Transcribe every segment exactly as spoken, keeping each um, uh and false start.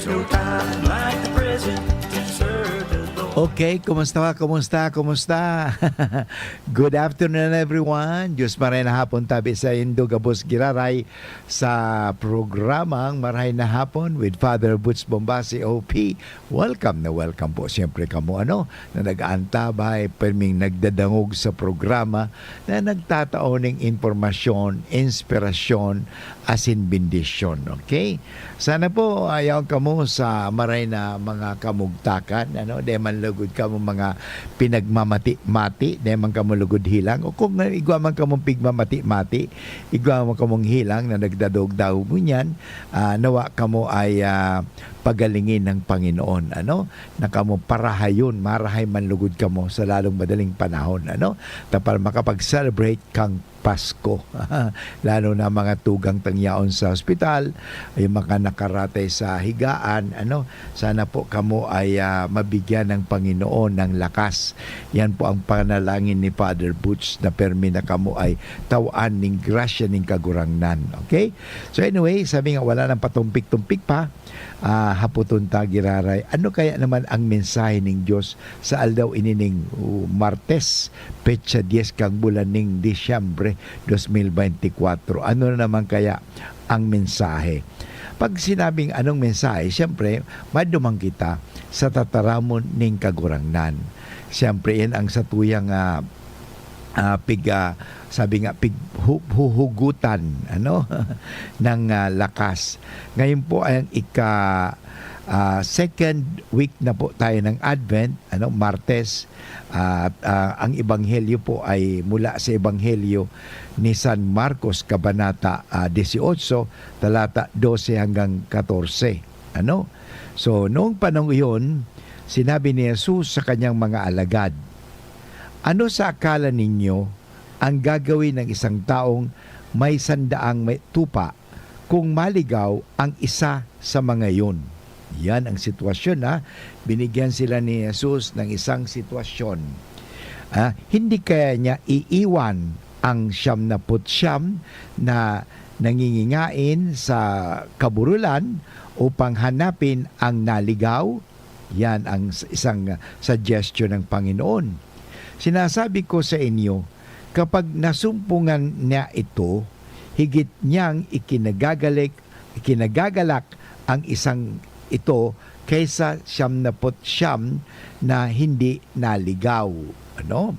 No time like the present to serve the Lord. Okay, kumusta ka? Kumusta? Kumusta? Good afternoon, everyone. Diyos maray na hapon tabi sa indo gabos giraray sa programang Maray na Hapon with Father Boots Bombasi, O P. Welcome na welcome po siyempre kamo, ano, na nag-aantabay, perming nagdadangog sa programa na nagtatao ning impormasyon, inspirasyon, asin bendisyon. Okay? Sana po, ayaw kamo sa maray na mga kamugtakan, ano, di man lugod kamo mga pinagmamati-mati, di man kamo lugod hilang, o kung igwa man kamong pigmamati-mati, igwa man kamong hilang na nagdadog-dagog ngunyan, ah, nawa kamo ay, ah, pagalingin ng Panginoon, ano, na kamo parahayon, marahay man lugod kamo sa lalong madaling panahon, ano, ta para makapag-celebrate kang Pasko. Lalo na mga tugang tang yaon sa ospital, yung mga nakaratay sa higaan, ano, sana po kamo ay, ah, mabigyan ng Panginoon ng lakas. Yan po ang panalangin ni Father Boots, na permi na kamo ay tawaan ning grasya ning Kagurangnan. Okay? So anyway, sabi nga, wala nang patumpik-tumpik pa. Ah, hapoton ta giraray, ano kaya naman ang mensahe ning Dios sa aldaw ini ning, uh, Martes, petsa dyes kan bulan ning Disyembre dos mil beintikwatro? Ano na naman kaya ang mensahe? Pag sinabing anong mensahe, siyempre, maduman kita sa tataramon ning Kagurangnan. Siyempre, yan ang satuyang, ah, ah, pig-, ah, sabi nga, pig-, hu-, huhugutan, ano, ng, ah, lakas. Ngayon po ay ang ika-, ah, second week na po tayo ng Advent, ano, Martes. At, ah, ang ebanghelyo po ay mula sa ebanghelyo ni San Marcos, kabanata, ah, dieciocho, talata doce hanggang katorse. Ano? So, noong panahong iyon, sinabi ni Jesus sa kanyang mga alagad, "Ano sa akala ninyo ang gagawin ng isang taong may sandaang may tupa kung maligaw ang isa sa mga iyon?" Yan ang sitwasyon, ha. Binigyan sila ni Jesus ng isang sitwasyon. Ah, hindi kaya niya iiwan ang siyam na put siyam na nangingingain sa kaburulan upang hanapin ang naligaw? Yan ang s-, isang suggestion ng Panginoon. Sinasabi ko sa inyo, kapag nasumpungan niya ito, higit niyang ikinagagalik, ikinagagalak ang isang ito kaysa siyam na put siyam na hindi naligaw. Ano?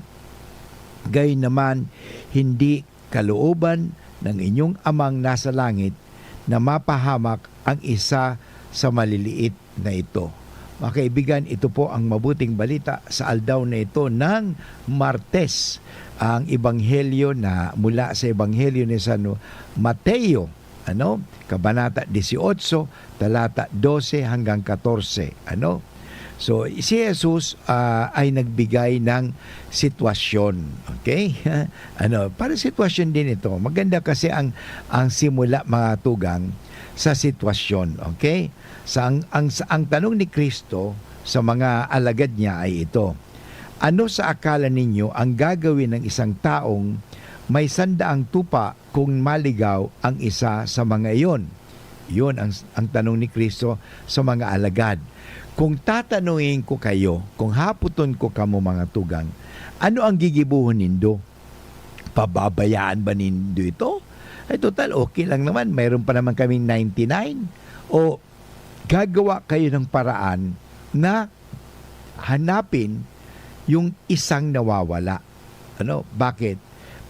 Gayon naman, hindi kalooban ng inyong Amang nasa langit na mapahamak ang isa sa maliliit na ito. Mga kaibigan, ito po ang mabuting balita sa aldaw na ito ng Martes, ang ebanghelyo na mula sa ebanghelyo ni San Mateo, ano, kabanata dieciocho, talata doce hanggang katorse, ano. So, si Jesus, ah, ay nagbigay ng sitwasyon, okay? Ano, para sitwasyon din ito. Maganda kasi ang, ang simula, mga tugang, sa sitwasyon, okay? Sa ang, ang, sa, ang tanong ni Kristo sa mga alagad niya ay ito, "Ano sa akala ninyo ang gagawin ng isang taong may sandaang tupa kung maligaw ang isa sa mga iyon?" Yun ang, ang tanong ni Kristo sa mga alagad. Kung tatanungin ko kayo, kung haputon ko kamo, mga tugang, ano ang gigibohon nindo? Pababayaan ba nindo ito? Ay, total, okay lang naman. Mayroon pa naman kaming ninety-nine. O gagawa kayo ng paraan na hanapin yung isang nawawala. Ano? Bakit?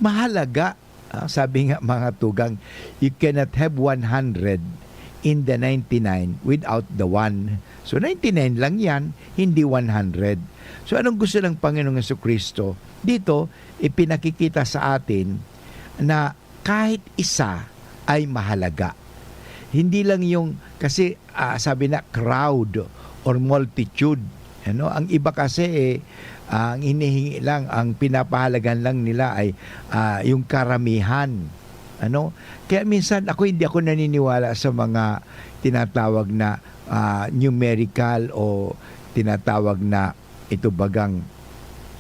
Mahalaga. Ah, sabi nga, mga tugang, "You cannot have one hundred in the ninety-nine without the one." So, ninety-nine lang yan, hindi one hundred. So, anong gusto ng Panginoong Jesu Cristo? Dito, ipinakikita sa atin na kahit isa ay mahalaga. Hindi lang yung, kasi, ah, sabi na crowd or multitude, ano? Ang iba kasi, eh, ang hinihingi lang, ang pinapahalagahan lang nila ay, ah, yung karamihan, ano? Kaya minsan ako, hindi ako naniniwala sa mga tinatawag na, ah, numerical o tinatawag na ito bagang,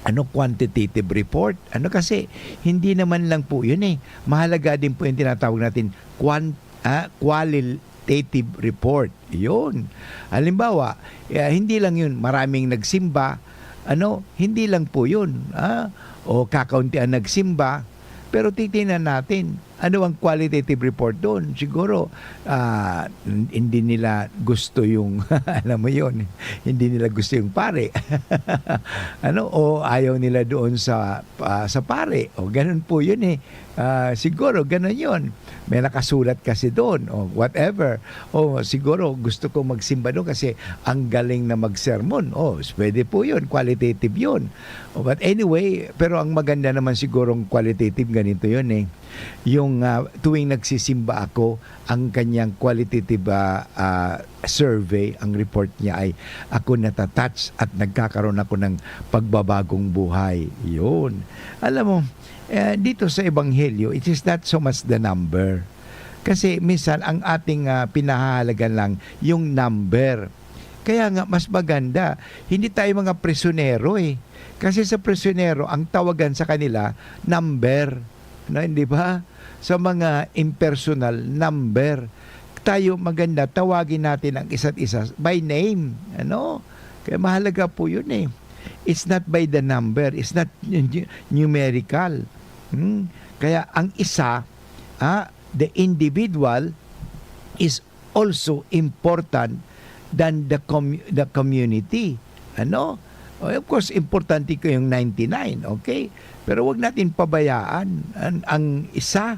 ano, quantitative report. Ano, kasi hindi naman lang po yun, eh. Mahalaga din po yung tinatawag natin quan-, ah, qualil-, qualitative report. Yun. Halimbawa, eh, hindi lang yun, maraming nagsimba, ano, hindi lang po yun, ah, o kakaunti ang nagsimba, pero titingnan natin, ano ang qualitative report doon? Siguro, ah, hin-, hindi nila gusto yung, alam mo yun, hindi nila gusto yung pare. Ano, o ayaw nila doon sa, ah, sa pare. O ganun po yun eh. Ah, siguro ganun yun. May nakasulat kasi doon o whatever. O siguro gusto ko magsimba doon kasi ang galing na magsermon. O, pwede po yun. Qualitative yun. O, but anyway, pero ang maganda naman sigurong qualitative ganito yun eh. Yung, ah, tuwing nagsisimba ako, ang kanyang qualitative, ah, ah, survey, ang report niya ay, "Ako natatouch at nagkakaroon ako ng pagbabagong buhay." Yun. Alam mo, eh, dito sa Ebanghelyo, it is not so much the number. Kasi minsan, ang ating, ah, pinahahalagan lang, yung number. Kaya nga, mas maganda, hindi tayo mga prisyonero eh. Kasi sa prisyonero, ang tawagan sa kanila, number. No, hindi ba? Sa mga impersonal, number. Tayo, maganda, tawagin natin ang isa't isa by name. Ano? Kaya mahalaga po yun eh. It's not by the number. It's not nu-, numerical. Hmm? Kaya ang isa, ah, the individual is also important than the com-, the community. Ano? O, of course, importante ko yung ninety-nine, okay? Pero wag natin pabayaan ang, ang isa,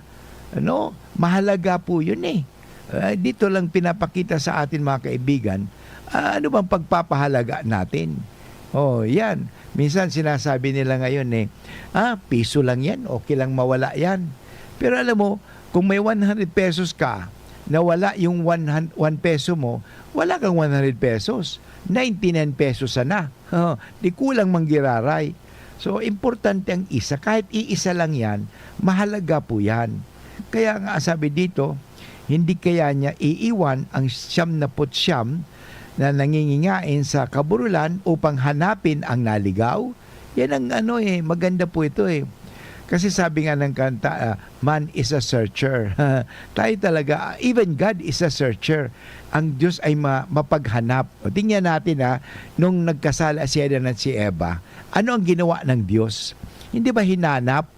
ano? Mahalaga po yun eh. Ah, dito lang pinapakita sa atin, mga kaibigan, ah, ano bang pagpapahalaga natin? Oh, yan. Minsan sinasabi nila ngayon eh, "Ah, piso lang yan, okay lang mawala yan." Pero alam mo, kung may one hundred pesos ka, nawala yung one hun-, one peso mo, wala kang one hundred pesos. Ninety-nine pesos sana. Oh, di kulang manggiraray. So, importante ang isa. Kahit iisa lang yan, mahalaga po yan. Kaya nga sabi dito, hindi kaya niya iiwan ang siyam na put siyam na nangingingain sa kaburulan upang hanapin ang naligaw? Yan ang ano eh, maganda po ito eh. Kasi sabi nga ng kanta, ah, "Man is a searcher." Tayo talaga, even God is a searcher. Ang Diyos ay ma-, mapaghanap. O, tingnan natin ha, nung nagkasala si Adan at si Eva, ano ang ginawa ng Diyos? Hindi ba hinanap?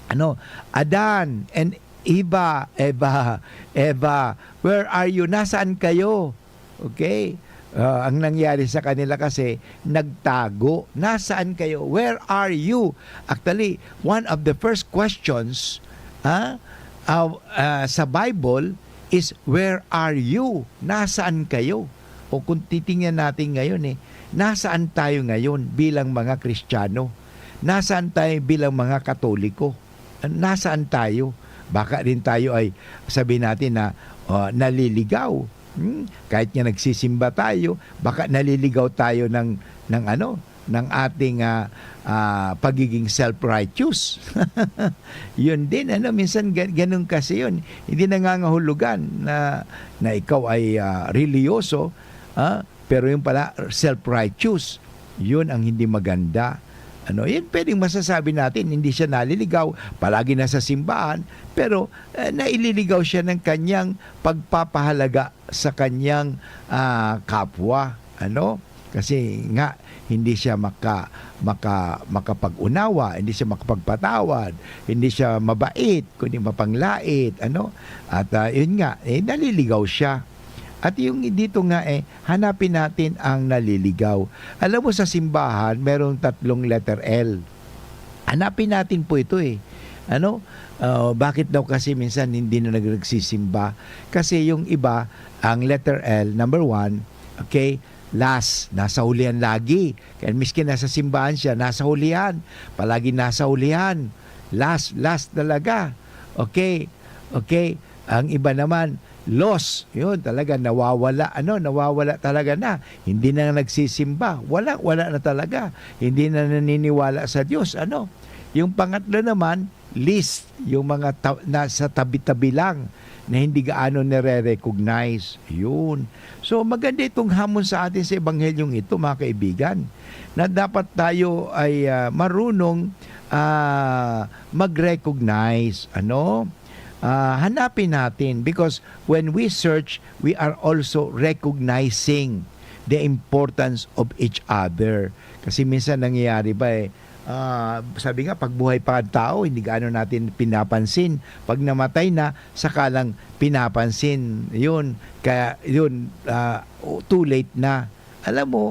Ano? "Adan and Eva, Eva, Eva, where are you? Nasaan kayo?" Okay? Ah, ang nangyari sa kanila kasi, nagtago. "Nasaan kayo? Where are you?" Actually, one of the first questions, ah, ah, ah, sa Bible is, "Where are you?" Nasaan kayo? O kung titingnan natin ngayon eh, nasaan tayo ngayon bilang mga Kristiyano? Nasaan tayo bilang mga Katoliko? Nasaan tayo? Baka rin tayo ay, sabi natin na, ah, naliligaw. Hmm? Kahit nga nagsisimba tayo, baka naliligaw tayo ng, ng ano, ng ating, ah, ah, pagiging self-righteous. Yun din, ano, minsan ga-, ganun kasi yun. Hindi nangangahulugan na, na ikaw ay, ah, relihiyoso, ah, pero yung pala, self-righteous. Yun ang hindi maganda. Ano, yun pwedeng masasabi natin, hindi siya naliligaw, palagi nasa simbahan, pero, eh, naililigaw siya ng kanyang pagpapahalaga sa kanyang, ah, kapwa. Ano? Kasi nga, hindi siya maka-, maka-, makapag-unawa, hindi siya makapagpatawad, hindi siya mabait, kundi mapanglait, ano? At, ah, yun nga, eh, naliligaw siya. At yung dito nga, eh, hanapin natin ang naliligaw. Alam mo, sa simbahan, merong tatlong letter L. Hanapin natin po ito, eh. Ano? Ah, bakit daw kasi minsan hindi na nag-, nagsisimba? Kasi yung iba, ang letter L, number one, okay, last, nasa hulihan lagi. Kaya miskin nasa simbahan siya, nasa hulihan. Palagi nasa hulihan. Last, last talaga. Okay? Okay? Ang iba naman, lost. Yun, talaga, nawawala, ano, nawawala talaga na. Hindi na nagsisimba. Wala, wala na talaga. Hindi na naniniwala sa Diyos, ano. Yung pangatlo naman, least. Yung mga ta-, nasa tabi-tabi lang na hindi gaano nare-recognize. Yun. So, maganda itong hamon sa atin sa Ebanghelyong ito, mga kaibigan, na dapat tayo ay, ah, marunong, ah, mag-recognize, ano? Ah, hanapin natin, because when we search, we are also recognizing the importance of each other. Kasi minsan nangyayari ba, eh, ah, sabi nga, pag buhay pa ang tao, hindi gaano natin pinapansin. Pag namatay na, saka lang pinapansin. Yun, kaya yun, ah, too late na. Alam mo,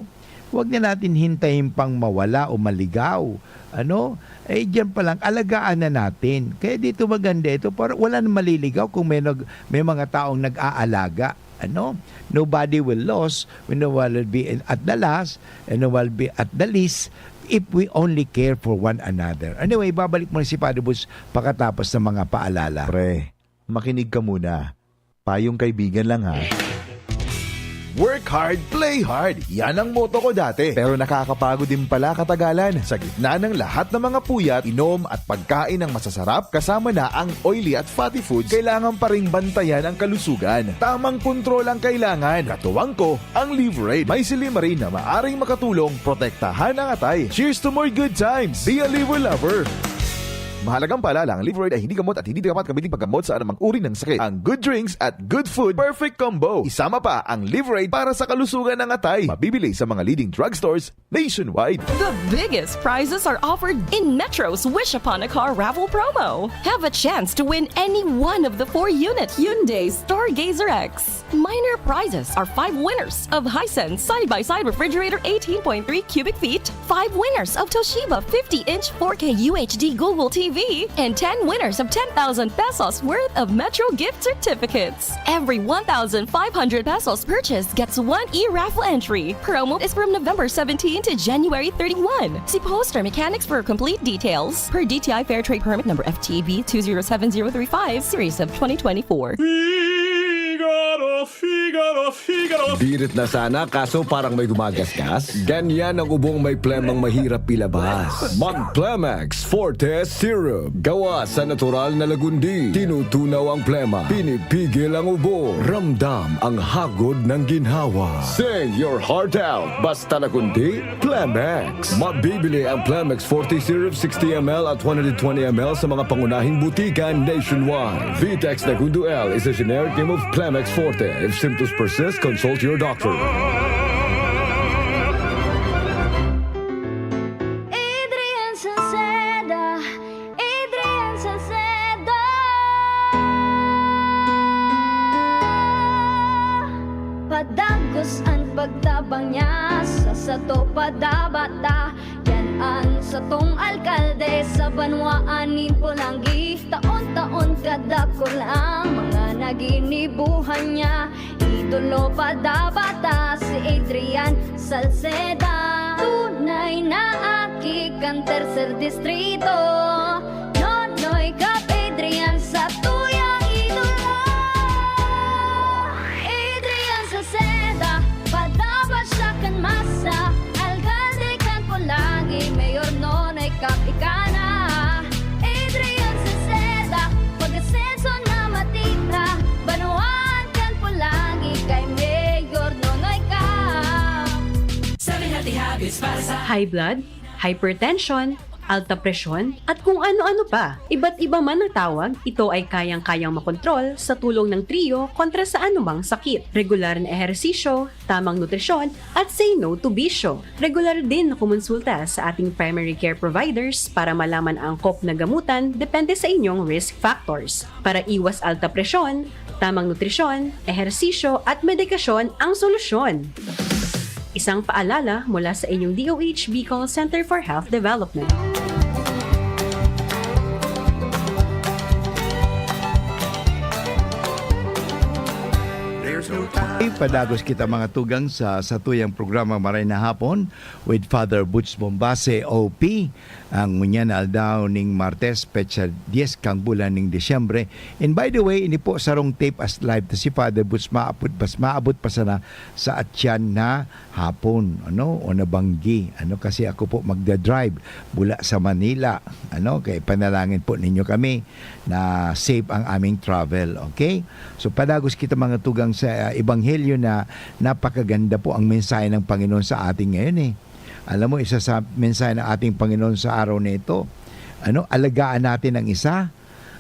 wag na natin hintayin pang mawala o maligaw. Ano? Eh, diyan pa lang, alagaan na natin. Kaya dito maganda ito, para wala nang maliligaw kung may nag-, may mga taong nag-aalaga. Ano? Nobody will lose, we know will be in, at the last, and will be at the least, if we only care for one another. Anyway, babalik muna si Father Butch pagkatapos ng mga paalala. Pre, makinig ka muna. Payong kaibigan lang, ha. Work hard, play hard. Yan ang motto ko dati. Pero nakakapagod din pala katagalan. Sa gitna ng lahat ng mga puyat, inom at pagkain ng masasarap, kasama na ang oily at fatty foods, kailangan pa ring bantayan ang kalusugan. Tamang kontrol ang kailangan. Katuwang ko, ang Liverade. May silymarin na maaring makatulong protektahan ang atay. Cheers to more good times! Be a Liver Lover! Mahalagang paalala, ang Liverade ay hindi gamot at hindi dapat gamitin paggamot sa anumang uri ng sakit. Ang good drinks at good food, perfect combo. Isama pa ang Liverade para sa kalusugan ng atay. Mabibili sa mga leading drugstores nationwide. The biggest prizes are offered in Metro's Wish Upon a Car raffle promo. Have a chance to win any one of the four unit Hyundai Stargazer X. Minor prizes are five winners of Hisense side-by-side refrigerator eighteen point three cubic feet, five winners of Toshiba fifty-inch four K U H D Google T V, and ten winners of ten thousand pesos worth of Metro gift certificates. Every one thousand five hundred pesos purchase gets one e-raffle entry. Promo is from November seventeen to January thirty-one. See poster mechanics for complete details. Per D T I Fair Trade Permit number F T B two zero seven zero three five, series of twenty twenty-four. Figaro, Figaro, Figaro. Birit na sana, kaso parang may gumagasgas. Ganyan ang ubong may plemang mahirap ilabas. Mag-Plemex Forte Syrup. Gawa sa natural na lagundi. Tinutunaw ang plema. Pinipigil ang ubo. Ramdam ang hagod ng ginhawa. Sing your heart out. Basta lagundi, Plemex. Mabibili ang Plemex forty Syrup sixty M L at one hundred twenty M L sa mga pangunahing butika nationwide. Vitex Nagundo L is a generic name of Plemex Forte. If symptoms persist, consult your doctor. Adrian Salceda, Adrian Salceda. Padagos an pagtabang niya sa sato padabata. Yan an satong alkalde sa banwaan nin Polangui. Taon-taon kadakul ang mga naginibuhan niya. Idolo padabata si Adrian Salceda. Tunay na aki kan Tercer Distrito. Nonoy Cap Adrian sa tuyang idolo. Adrian Salceda, padaba siya kan masa. Alkalde kan Polangui, Mayor Nonoy Cap ika na. Adrian Salceda, pag-asenso na matira. Banwaan kan Polangui kay Mayor Nonoy Cap. Seven healthy habits para sa High blood, hypertension, alta presyon, at kung ano-ano pa. Iba't iba man ang tawag, ito ay kayang-kayang makontrol sa tulong ng Trio kontra sa anumang sakit. Regular na ehersisyo, tamang nutrisyon, at say no to bisyo. Regular din na kumonsulta sa ating primary care providers para malaman ang angkop na gamutan depende sa inyong risk factors. Para iwas alta presyon, tamang nutrisyon, ehersisyo, at medikasyon ang solusyon. Isang paalala mula sa inyong D O H Bicol Center for Health Development. Padagos kita, mga tugang, sa satuyang programa Maray na Hapon with Father Butch Bombase, O P. Ang ngunyan na aldaw ning Martes, petsa dyes kan bulan ning Disyembre. And by the way, ini po sarong tape as live ta si Father Butch, maabot pas, maabot pa sana sa atyan na hapon, ano, o na banggi, ano, kasi ako po magda-drive bula sa Manila, ano, kaya panalangin po ninyo kami na safe ang aming travel, okay? So, padagos kita, mga tugang, sa, ah, ebanghelyo na napakaganda po ang mensahe ng Panginoon sa atin ngayon, eh. Alam mo, isa sa mensahe ng ating Panginoon sa araw na ito, ano, alagaan natin ang isa,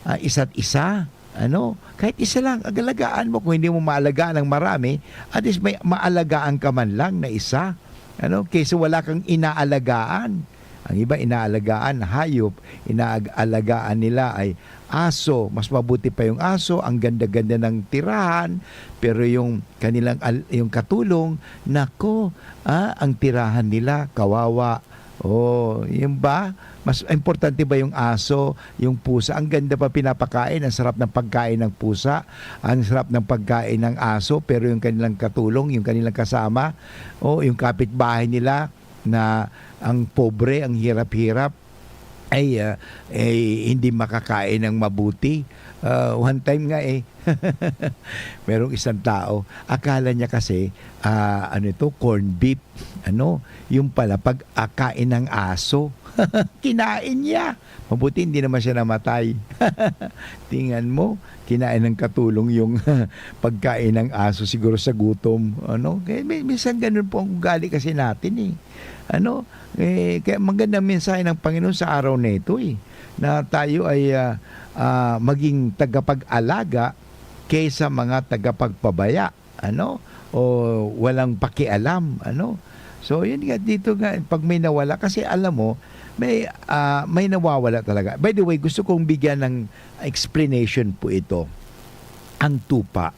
ah, isa't isa, ano, kahit isa lang, alagaan mo. Kung hindi mo maalagaan ang marami, at least may maalagaan ka man lang na isa, ano, kaysa wala kang inaalagaan. Ang iba inaalagaan, hayop, inaag-, alagaan nila ay aso. Mas mabuti pa yung aso, ang ganda-ganda ng tirahan, pero yung kanilang al-, yung katulong, nako, ah, ang tirahan nila, kawawa. Oh, yun ba? Mas importante ba yung aso, yung pusa? Ang ganda pa pinapakain, ang sarap ng pagkain ng pusa, ang sarap ng pagkain ng aso, pero yung kanilang katulong, yung kanilang kasama, oh, yung kapitbahay nila na ang pobre, ang hirap-hirap, ay, ah, eh, hindi makakain ng mabuti. Ah, one time nga, eh, merong isang tao, akala niya kasi, ah, ano ito, corned beef. Ano, yung pala pag, ah, kain ng aso, kinain niya. Mabuti hindi naman siya namatay. Tingnan mo, kinain ng katulong yung pagkain ng aso siguro sa gutom, ano? Kaya mi-, minsan ganun po ang ugali kasi natin, eh. Ano, eh, kaya magandang mensahe ng Panginoon sa araw na ito, eh, na tayo ay, ah, ah, maging tagapag-alaga kaysa mga tagapagpabaya, ano, o walang pakialam, ano. So, yun nga, dito nga, pag may nawala, kasi alam mo, may, ah, may nawawala talaga. By the way, gusto kong bigyan ng explanation po ito. Ang tupa,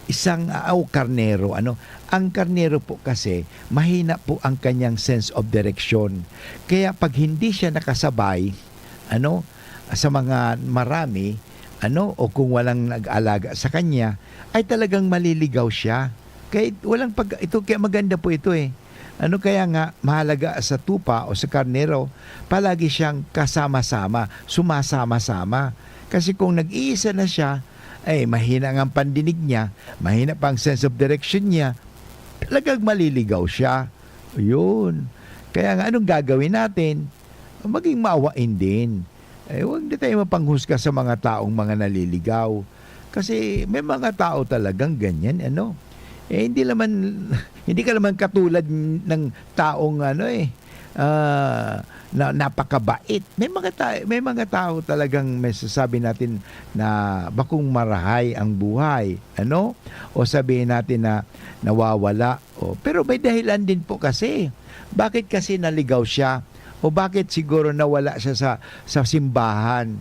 isang, ah, o karnero, ano. Ang karnero po kasi, mahina po ang kanyang sense of direction. Kaya pag hindi siya nakasabay, ano, sa mga marami, ano, o kung walang nag-aalaga sa kanya, ay talagang maliligaw siya. Kahit walang pag-, ito, kaya maganda po ito, eh. Ano, kaya nga mahalaga sa tupa o sa karnero, palagi siyang kasama-sama, sumasama-sama. Kasi kung nag-iisa na siya, ay mahina nga ang pandinig niya, mahina pa ang sense of direction niya, talagang maliligaw siya. Yun. Kaya nga, anong gagawin natin? Maging maawain din. Eh, huwag na tayo mapanghusga sa mga taong mga naliligaw. Kasi may mga tao talagang ganyan, ano. Eh, hindi naman, hindi ka naman katulad ng taong, ano, eh, ah, na napakabait. May mga ta-, may mga tao talagang masasabi natin na bakong marahay ang buhay, ano? O sabihin natin na nawawala. O, pero may dahilan din po kasi. Bakit kasi naligaw siya? O bakit siguro nawala siya sa, sa simbahan?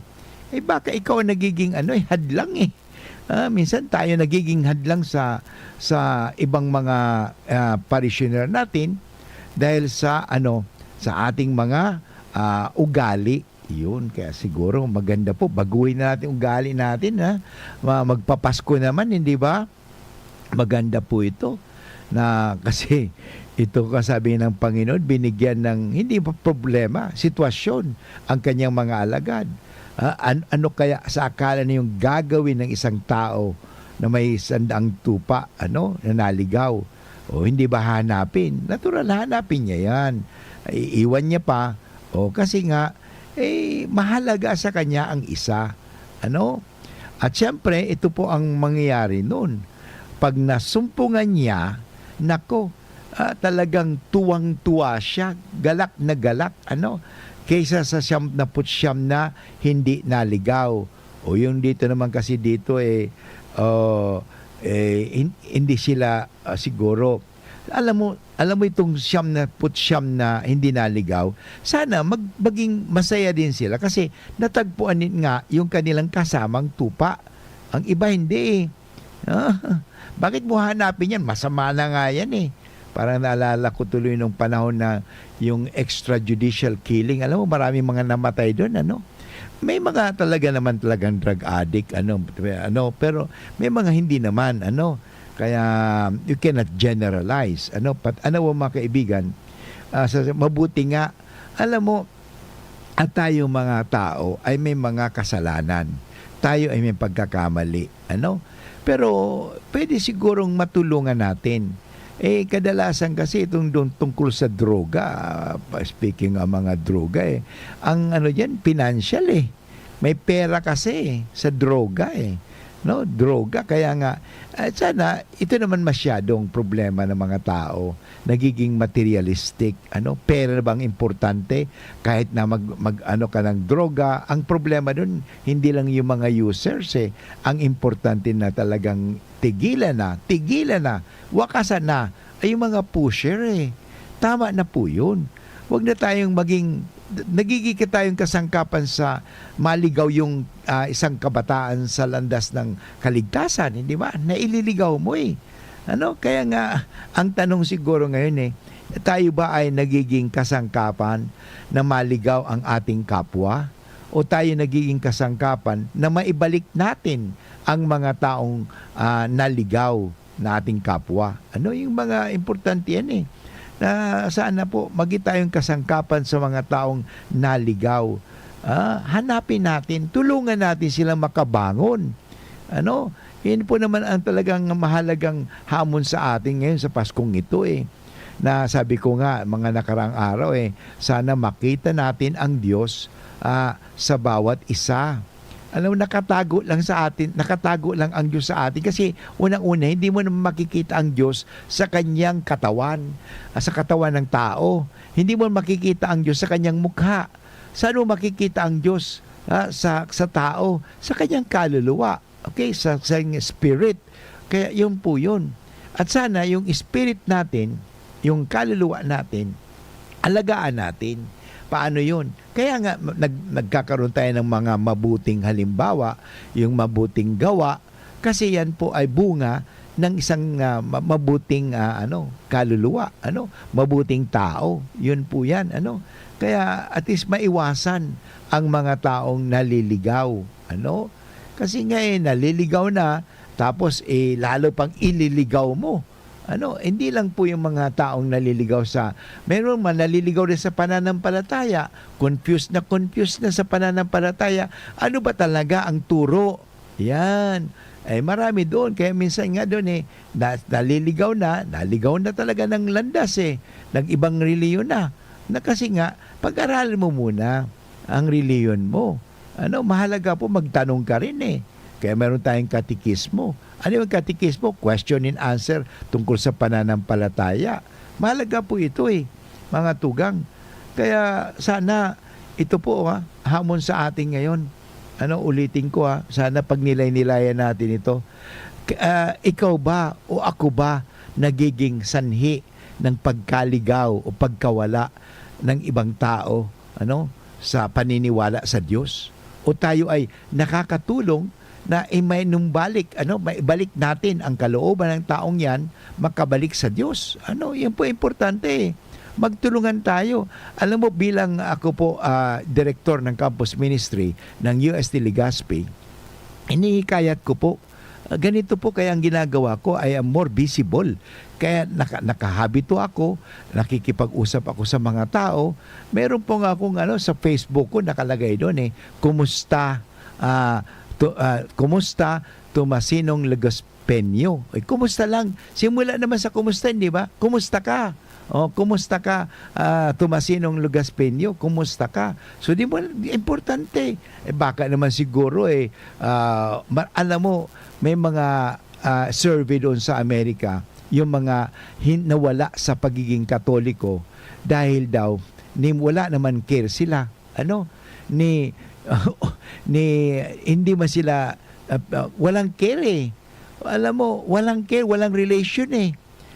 Eh, baka ikaw ang nagiging, ano, eh, hadlang, eh. Ah, minsan tayo nagiging hadlang sa, sa ibang mga, ah, parishioner natin dahil sa, ano, sa ating mga, ah, ugali. Yun, kaya siguro maganda po, baguhin na natin ugali natin, ha? Ma-, magpapasko naman, hindi ba? Maganda po ito na kasi ito, kasabi ng Panginoon, binigyan ng, hindi pa problema, sitwasyon ang kanyang mga alagad. Ah, an-, ano kaya sa akala niyong gagawin ng isang tao na may sandaang tupa, ano, na naligaw? O hindi ba hanapin? Natural, hanapin niya yan. Iiwan niya pa. O kasi nga, eh, mahalaga sa kanya ang isa. Ano? At siyempre, ito po ang mangyayari nun. Pag nasumpungan niya, nako, ah, talagang tuwang-tuwa siya, galak na galak, ano, kaysa sa siyam na put siyam na hindi naligaw. O yung dito naman kasi dito, eh, oh, eh, hin-, hindi sila, ah, siguro, alam mo, alam mo itong siyam na put siyam na hindi naligaw, sana mag-, maging masaya din sila kasi natagpuan ni-, nga yung kanilang kasamang tupa. Ang iba hindi, eh. Ah, bakit mo hahanapin yan? Masama na nga yan, eh. Parang naalala ko tuloy nung panahon na yung extrajudicial killing. Alam mo, maraming mga namatay dun, ano? May mga talaga naman talagang drug addict, ano, ano, pero may mga hindi naman, ano. Kaya you cannot generalize, ano. Pat-, ano, mga kaibigan, ah, sa, mabuti nga, alam mo, at tayo mga tao ay may mga kasalanan. Tayo ay may pagkakamali, ano? Pero pwede sigurong matulungan natin. Eh, kadalasan kasi itong dun-, tungkol sa droga, ah, pa-, speaking of mga droga, eh, ang ano diyan, financial, eh. May pera kasi, eh, sa droga, eh. no, droga. Kaya nga, ah, sana ito naman masyadong problema ng mga tao, nagiging materialistic, ano, pera na bang importante kahit na mag, mag ano ka ng droga? Ang problema dun, hindi lang yung mga users, eh. Ang importante na talagang tigilan na, tigilan na, wakasan na, ay yung mga pusher, eh. Tama na po yun. Wag na tayong maging, nagiging tayong kasangkapan sa maligaw yung, ah, isang kabataan sa landas ng kaligtasan, hindi ba? Naililigaw mo, eh. Ano? Kaya nga, ang tanong siguro ngayon, eh, tayo ba ay nagiging kasangkapan na maligaw ang ating kapwa? O tayo nagiging kasangkapan na maibalik natin ang mga taong, ah, naligaw na ating kapwa? Ano yung mga importante yan, eh, na sana po maging tayong kasangkapan sa mga taong naligaw. Ah, hanapin natin, tulungan natin silang makabangon. Ano? Yun po naman ang talagang mahalagang hamon sa atin ngayon sa Paskong ito, eh. Na sabi ko nga, mga nakaraang araw, eh, sana makita natin ang Diyos, ah, sa bawat isa. Alam mo, nakatago lang sa atin, nakatago lang ang Diyos sa atin. Kasi unang-una, hindi mo naman makikita ang Diyos sa kanyang katawan, ah, sa katawan ng tao. Hindi mo makikita ang Diyos sa kanyang mukha. Saan mo makikita ang Diyos, ah, sa, sa tao? Sa kanyang kaluluwa. Okay? Sa, sa spirit. Kaya yun po yun. At sana yung spirit natin, yung kaluluwa natin, alagaan natin. Paano yun? Kaya nga, nag-, nagkakaroon tayo ng mga mabuting halimbawa, yung mabuting gawa, kasi yan po ay bunga ng isang, ah, ma-, mabuting, ah, ano, kaluluwa, ano, mabuting tao. Yun po yan, ano. Kaya at least maiwasan ang mga taong naliligaw, ano. Kasi nga, eh, naliligaw na, tapos, eh, lalo pang ililigaw mo. Ano, hindi lang po yung mga taong naliligaw sa, meron man naliligaw rin sa pananampalataya, confused na confused na sa pananampalataya. Ano ba talaga ang turo? Yan. Eh, marami doon. Kaya minsan nga doon, eh, na-, naliligaw na, naligaw na talaga ng landas, eh. Nag-ibang reliyon na. Na kasi nga, pag-aralan mo muna ang reliyon mo. Ano, mahalaga po, magtanong ka rin, eh. Kaya meron tayong katekismo. Ano yung katekismo? Question and answer tungkol sa pananampalataya. Mahalaga po ito, eh, mga tugang. Kaya sana, ito po, ha, hamon sa atin ngayon. Ano, ulitin ko, ha, sana pagnilay-nilayan natin ito. K-, ah, ikaw ba o ako ba nagiging sanhi ng pagkaligaw o pagkawala ng ibang tao, ano, sa paniniwala sa Diyos? O tayo ay nakakatulong na imainumbalik, ano, maibalik natin ang kalooban ng taong yan makabalik sa Diyos? Ano, yan po importante, eh. Magtulungan tayo. Alam mo, bilang ako po, ah, direktor ng campus ministry ng U S T Legazpi, hinihikayat ko po, ah, ganito po kaya ang ginagawa ko, I am more visible. Kaya naka-, nakahabito ako, nakikipag-usap ako sa mga tao. Meron po nga akong, ano, sa Facebook ko, nakalagay doon, eh, "Kumusta, ah, to, ah, kumusta, Tomasinong Legaspenyo?" Eh, kumusta lang? Simula naman sa kumusta, di ba? "Kumusta ka? Oh, kumusta ka, ah, Tomasinong Legaspenyo? Kumusta ka?" So, di mo, importante. Eh, baka naman siguro, eh, ah, ma-, alam mo, may mga, ah, survey doon sa Amerika, yung mga hin-, nawala sa pagiging Katoliko dahil daw ni, wala naman care sila, ano, ni, ni, hindi man sila, ah, ah, walang care, eh. Alam mo, walang care, walang relation, eh.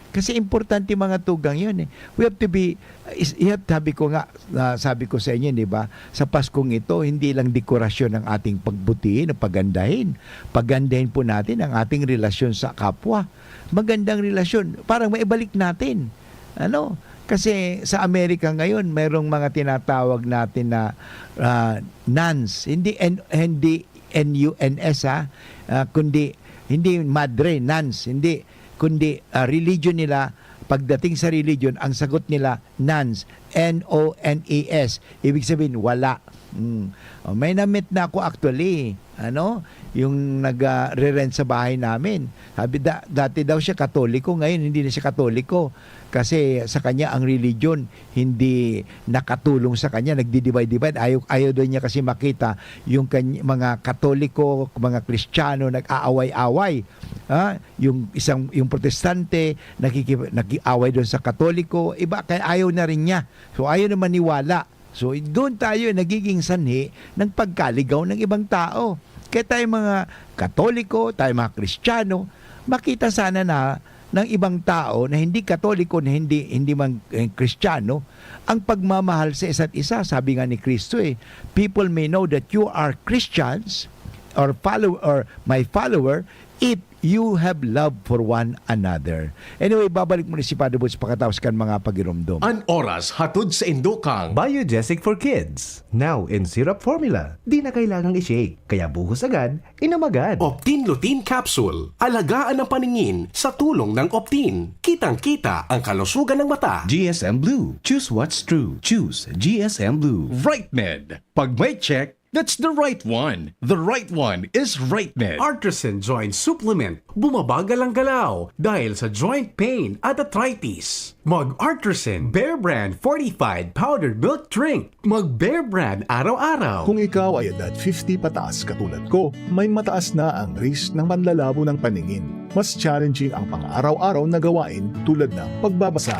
Kasi importante, mga tugang, yun, eh. We have to be, is, you have, sabi ko nga, ah, sabi ko sa inyo, di ba, sa Paskong ito, hindi lang dekorasyon ang ating pagbutihin o pagandahin. Pagandahin po natin ang ating relasyon sa kapwa. Magandang relasyon, parang maibalik natin. Ano? Kasi sa Amerika ngayon, mayroong mga tinatawag natin na, ah, nuns. Hindi N-, hindi N U N S, ha? Ah, kundi, hindi madre, nuns, hindi, kundi, ah, religion nila, pagdating sa religion, ang sagot nila, nuns, N O N E S. Ibig sabihin, wala. Mm. Oh, may na-meet na ako actually, ano, yung nag, ah, re-rent sa bahay namin. Sabi, da-, dati daw siya Katoliko, ngayon hindi na siya Katoliko. Kasi sa kanya, ang religion hindi nakatulong sa kanya, nagdi-divide-divide. Ayaw, ayaw daw niya kasi makita yung kany-, mga Katoliko, mga Kristiyano nag-aaway-away. Ha? Yung isang, yung protestante, nakiki-, nag-aaway doon sa Katoliko, iba, kaya ayaw na rin niya. So, ayaw na maniwala. So, doon tayo nagiging sanhi ng pagkaligaw ng ibang tao. Kaya tayo mga Katoliko, tayo mga Kristiyano, makita sana na ng ibang tao na hindi Katoliko, na hindi, hindi man, eh, Kristiyano, ang pagmamahal sa isa't isa. Sabi nga ni Kristo, eh, "People may know that you are Christians or follow-, or my follower if you have love for one another." Anyway, babalik muna si Father Boots pakatapos kan mga pagiromdom. An oras hatod sa indokang Biogesic for Kids. Now in syrup formula. Di na kailangang i-shake, kaya buhos agad, inom agad. Optin Lutein Capsule. Alagaan ang paningin sa tulong ng Optin. Kitang-kita ang kalusugan ng mata. G S M Blue. Choose what's true. Choose G S M Blue. Right Med. Pag may check, that's the right one. The right one is Right Med. Artisan Joint Supplement. Bumabagal ang galaw dahil sa joint pain at arthritis. Mag Artisan Bear Brand Fortified Powdered Milk Drink. Mag Bear Brand araw-araw. Kung ikaw ay edad fifty pataas katulad ko, may mataas na ang risk ng panlalabo ng paningin. Mas challenging ang pang-araw-araw na gawain tulad ng pagbabasa,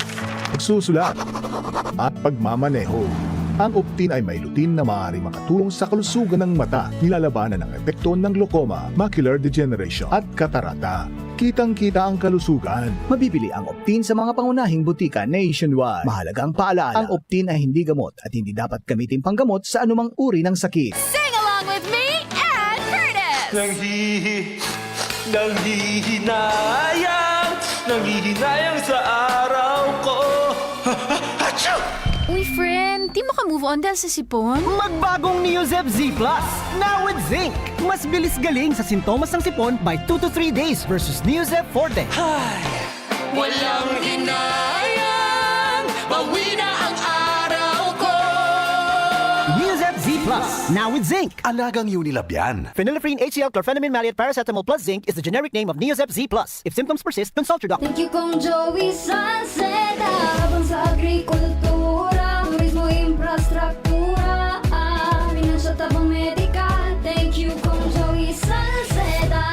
pagsusulat, at pagmamaneho. Ang Optin ay may lutein na maaaring makatulong sa kalusugan ng mata, nilalabanan ang epekto ng glaucoma, macular degeneration, at katarata. Kitang-kita ang kalusugan. Mabibili ang Optin sa mga pangunahing butika nationwide. Mahalaga ang paalaala, ang Optin ay hindi gamot at hindi dapat gamitin panggamot sa anumang uri ng sakit. Sing along with me and Curtis! Nanghihi-, nanghihinayang, nanghihinayang sa araw ko. Achoo! Uy, friend, di mo ka move on dahil sa sipon? Magbagong Neozep Z Plus, now with zinc. Mas bilis galing sa sintomas ng sipon by two to three days versus Neozep Forte. Ay, walang hinayang, bawi na ang araw ko. Neozep Z Plus, now with zinc. Alagang Unilab yan. Phenylephrine H C L, chlorphenamine maleate, paracetamol plus zinc is the generic name of Neozep Z Plus. If symptoms persist, consult your doctor. Thank you, Kong Joey Salceda. Habang sa agrikultura, turismo, infrastruktura, ah, pinansyal, tabang medikal. Thank you, Kong Joey Salceda.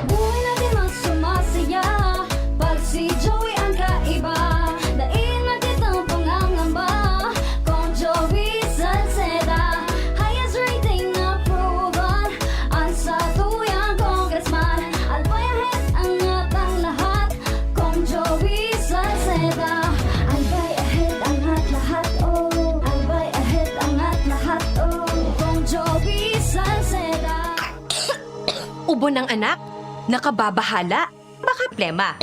Buhay natin mas sumasaya pag si Joey ang kaiba. Dai na kitang pangangamba, Kong Joey Salceda. Highest rating na proven an satuyang congressman. Albay ahead, angat ang lahat, Kong Joey Salceda. Albay ahead, angat lahat, oh. Albay ahead, angat lahat, oh. Kong Joey Salceda. Ubo ng anak, nakababahala, baka plema.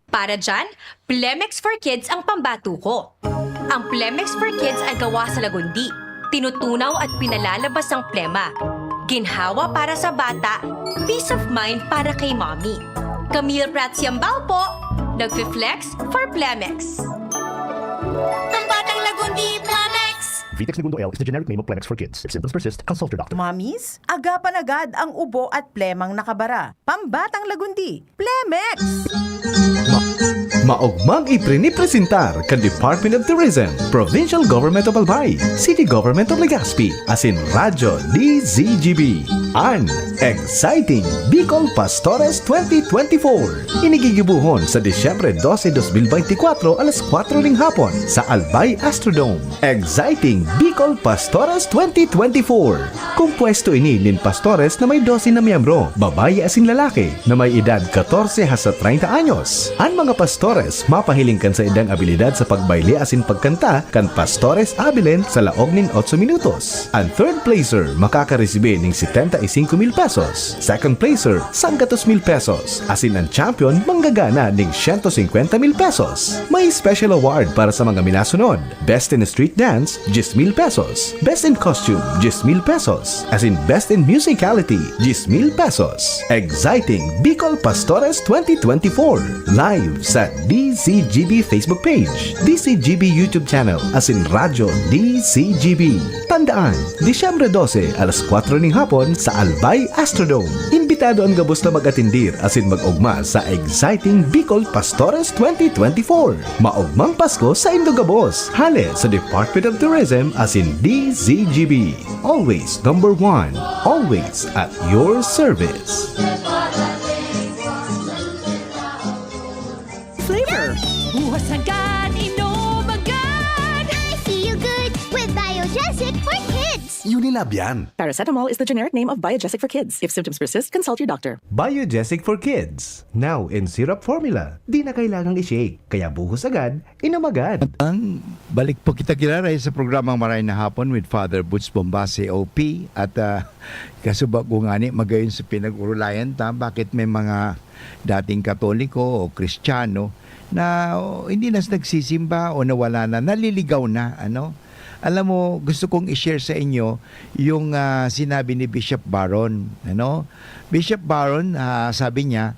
Para dyan, Plemex for Kids ang pambatuko. Ang Plemex for Kids ay gawa sa lagundi, tinutunaw at pinalalabas ang plema. Ginhawa para sa bata, peace of mind para kay mommy. Camille Prats Yambao po, nagfi-flex for Plemex. Pambatang Lagundi, Plemex! Vitex Negundo L is the generic name of Plemex for Kids. If symptoms persist, consult your doctor. Mommies, agapan agad ang ubo at plemang nakabara. Pambatang Lagundi, Plemex! Ma-, maogmang iprinipresentar kan Department of Tourism, Provincial Government of Albay, City Government of Legazpi, asin Radyo D Z G B, an Exciting Bicol Pastores twenty twenty-four. Ini gigibohon sa Disyembre doce, dos mil beintikwatro, alas kwatro ning hapon, sa Albay Astrodome. Exciting Bicol Pastores twenty twenty-four. Kompuesto ini nin pastores na may doce na miyembro, babayi asin lalaki, na may edad katorse hasta treinta anyos. An mga pastores mapahiling kan saindang abilidad sa pagbayle asin pagkanta kan Pastores Abilene sa laog nin otso minutos. An third placer makakaresibi nin setenta y cinco mil pesos, second placer, sanggatos mil pesos, asin an champion manggagana nin siyento singkwenta mil pesos. May special award para sa mga minasunod. Best in Street Dance, diyes mil pesos. Best in Costume, diyes mil pesos. Asin Best in Musicality, diyes mil pesos. Exciting Bicol Pastores twenty twenty-four. Live sa D Z G B Facebook page, D Z G B YouTube channel, asin Radyo D Z G B. Tandaan, Disyembre dose, alas kwatro ning hapon sa Albay Astrodome. Imbitado an gabos na mag-atendir asin mag-ogma sa Exciting Bicol Pastores twenty twenty-four. Maogmang Pasko sa indo gabos. Hale sa Department of Tourism asin D Z G B. Always number one. Always at your service. Flavor. Buhos agad, inom agad. I feel good with Biogesic for kids. Unilab yan. Paracetamol is the generic name of Biogesic for kids. If symptoms persist, consult your doctor. Biogesic for Kids. Now in syrup formula. Di na kailangang i-shake. Kaya buhos agad, inom agad. Ang balik po kita kiraray sa programang Maray na Hapon with Father Butch Bombase, O P. At ah, kasuba ko nga ni, magayon sa pinag-urulayan ta, bakit may mga dating Katoliko o Kristiyano na oh, hindi na nagsisimba o nawala na, naliligaw na, ano? Alam mo, gusto kong i-share sa inyo yung ah, sinabi ni Bishop Barron, ano? Bishop Barron, ah, sabi niya,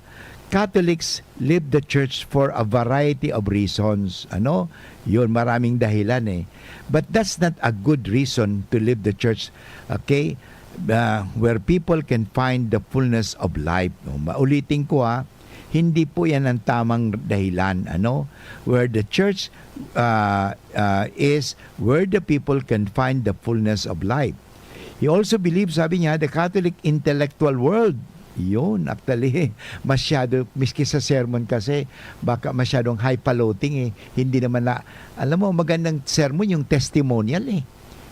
Catholics leave the church for a variety of reasons, ano? Yun, maraming dahilan eh. But that's not a good reason to leave the church, okay? Uh, where people can find the fullness of life. No? Maulitin ko ha, hindi po yan ang tamang dahilan, ano? Where the church uh, uh, is where the people can find the fullness of life. He also believes, sabi niya, the Catholic intellectual world. Yun, actually, masyado, miski sa sermon kasi, baka masyadong highfalutin eh. Hindi naman na, alam mo, magandang sermon yung testimonial eh.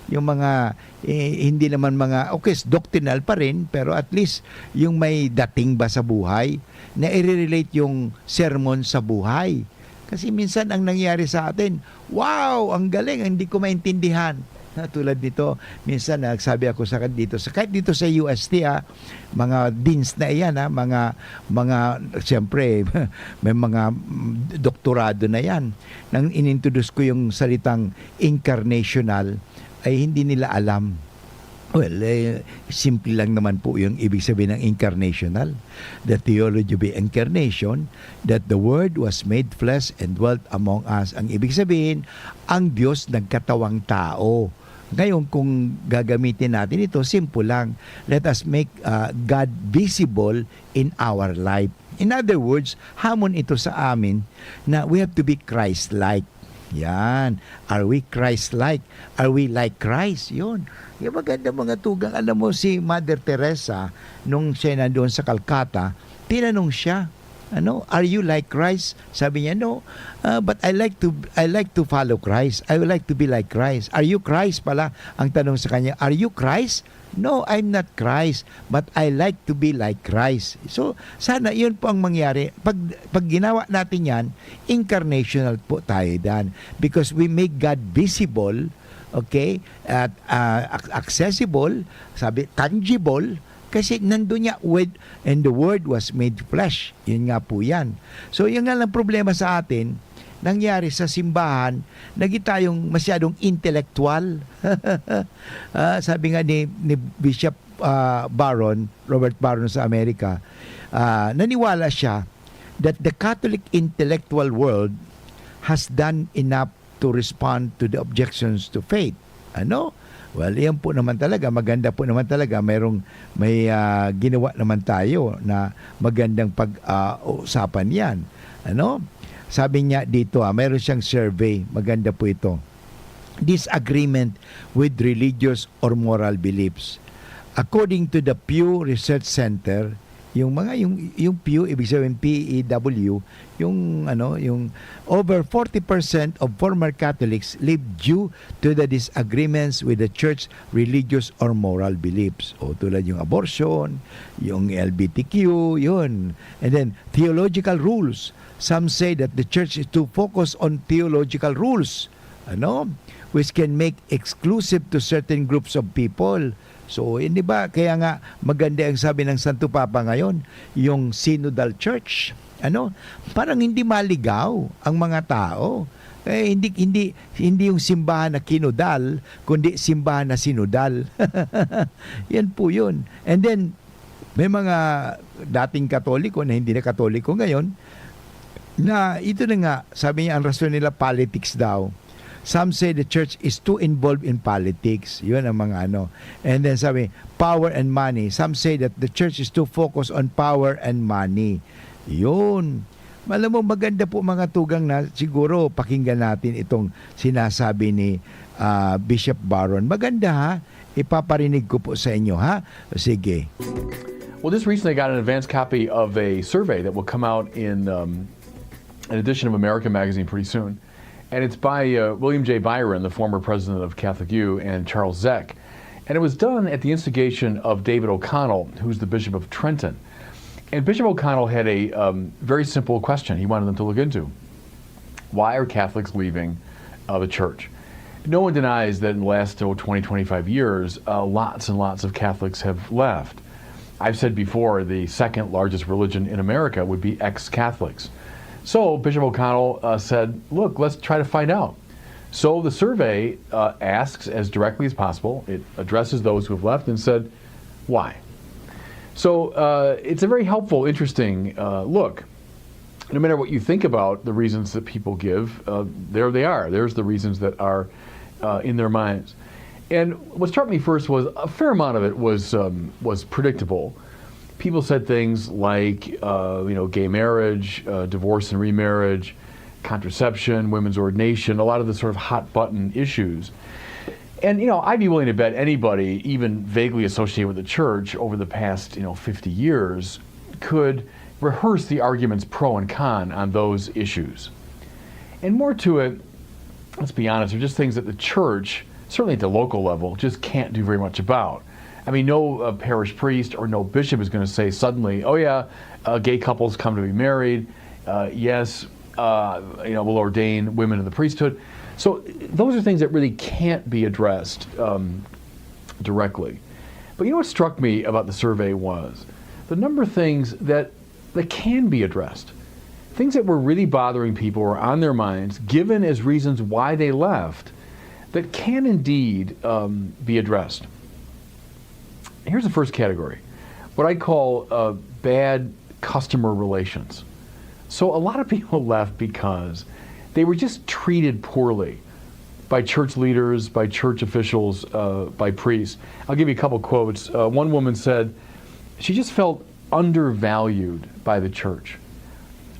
Yung mga, eh, hindi naman mga, okay, doctrinal pa rin, pero at least yung may dating ba sa buhay, na i-relate yung sermon sa buhay. Kasi minsan ang nangyari sa atin, wow, ang galing, hindi ko maintindihan. Na tulad nito, minsan nagsabi ako sa dito sa kahit dito sa U S T ah, mga deans na iyan ah, mga mga siyempre may mga mm, doktorado na yan. Nang inintroduce ko yung salitang incarnational ay hindi nila alam. Well, eh, simple lang naman po yung ibig sabihin ng incarnational. The theology of incarnation, that the Word was made flesh and dwelt among us. Ang ibig sabihin, ang Diyos nagkatawang tao. Ngayon, kung gagamitin natin ito, simple lang. Let us make uh, God visible in our life. In other words, hamon ito sa amin na we have to be Christ-like. Yan. Are we Christ-like? Are we like Christ? Yun. Yung maganda mga tugang. Alam mo, si Mother Teresa, nung siya nandoon sa Calcutta, tinanong siya, ano, are you like Christ? Sabi niya, no, uh, but I like to I like to follow Christ. I would like to be like Christ. Are you Christ pala? Ang tanong sa kanya, are you Christ? No, I'm not Christ, but I like to be like Christ. So, sana yun po ang mangyari. Pag, pag ginawa natin yan, incarnational po tayo dan. Because we make God visible, okay, at uh, accessible, sabi, tangible, kasi nandun niya with, and the Word was made flesh. Yun nga po yan. So, yun nga lang problema sa atin, nangyari sa simbahan, naging tayong masyadong intellectual. Ah, sabi nga ni, ni Bishop ah, Barron, Robert Barron sa Amerika, ah, naniwala siya that the Catholic intellectual world has done enough to respond to the objections to faith. Ano? Well, yan po naman talaga, maganda po naman talaga, mayroong may ah, ginawa naman tayo na magandang pag-usapan yan. Ano? Sabi niya dito, ah, mayroon siyang survey, maganda po ito. Disagreement with religious or moral beliefs. According to the Pew Research Center, yung mga yung yung Pew, ibig sabihin P E W, yung ano, yung over forty percent of former Catholics leave due to the disagreements with the church religious or moral beliefs. O tulad yung abortion, yung L G B T Q, yun. And then theological rules. Some say that the church is too focused on theological rules, ano, which can make exclusive to certain groups of people. So, hindi ba? Kaya nga maganda ang sabi ng Santo Papa ngayon, yung synodal church. Ano? Parang hindi maligaw ang mga tao. Eh, hindi hindi hindi yung simbahan na kinodal, kundi simbahan na sinodal. Yan po yun. And then, may mga dating Katoliko na hindi na Katoliko ngayon, Na ito na nga, sabi niya, ang rason nila politics daw. Some say the church is too involved in politics. Yun ang mga ano. And then sabi, power and money. Some say that the church is too focused on power and money. Yun. Alam mo, maganda po mga tugang na siguro pakinggan natin itong sinasabi ni ah, Bishop Barron. Maganda ha? Ipaparinig ko po sa inyo ha? Sige. Well, just recently I got an advance copy of a survey that will come out in um, an edition of America Magazine pretty soon. And it's by uh, William J. Byron, the former president of Catholic U, and Charles Zech. And it was done at the instigation of David O'Connell, who's the Bishop of Trenton. And Bishop O'Connell had a um, very simple question he wanted them to look into. Why are Catholics leaving uh, the church? No one denies that in the last oh, twenty, twenty-five years, uh, lots and lots of Catholics have left. I've said before, the second largest religion in America would be ex Catholics. So Bishop O'Connell uh, said, look, let's try to find out. So the survey uh, asks as directly as possible, it addresses those who have left and said, why? So uh, it's a very helpful, interesting uh, look. No matter what you think about the reasons that people give, uh, there they are. There's the reasons that are uh, in their minds. And what struck me first was a fair amount of it was um, was predictable. People said things like, uh, you know, gay marriage, uh, divorce and remarriage, contraception, women's ordination, a lot of the sort of hot button issues. And you know, I'd be willing to bet anybody, even vaguely associated with the church, over the past you know fifty years, could rehearse the arguments pro and con on those issues. And more to it, let's be honest, they're just things that the church, certainly at the local level, just can't do very much about. I mean, no uh, parish priest or no bishop is going to say suddenly, oh yeah, uh, gay couples come to be married. Uh, yes, uh, you know, we'll ordain women to the priesthood. So those are things that really can't be addressed um, directly. But you know what struck me about the survey was the number of things that that can be addressed. Things that were really bothering people or on their minds, given as reasons why they left, that can indeed um, be addressed. Here's the first category, what I call uh, bad customer relations. So a lot of people left because they were just treated poorly by church leaders, by church officials, uh, by priests. I'll give you a couple quotes. Uh, one woman said she just felt undervalued by the church.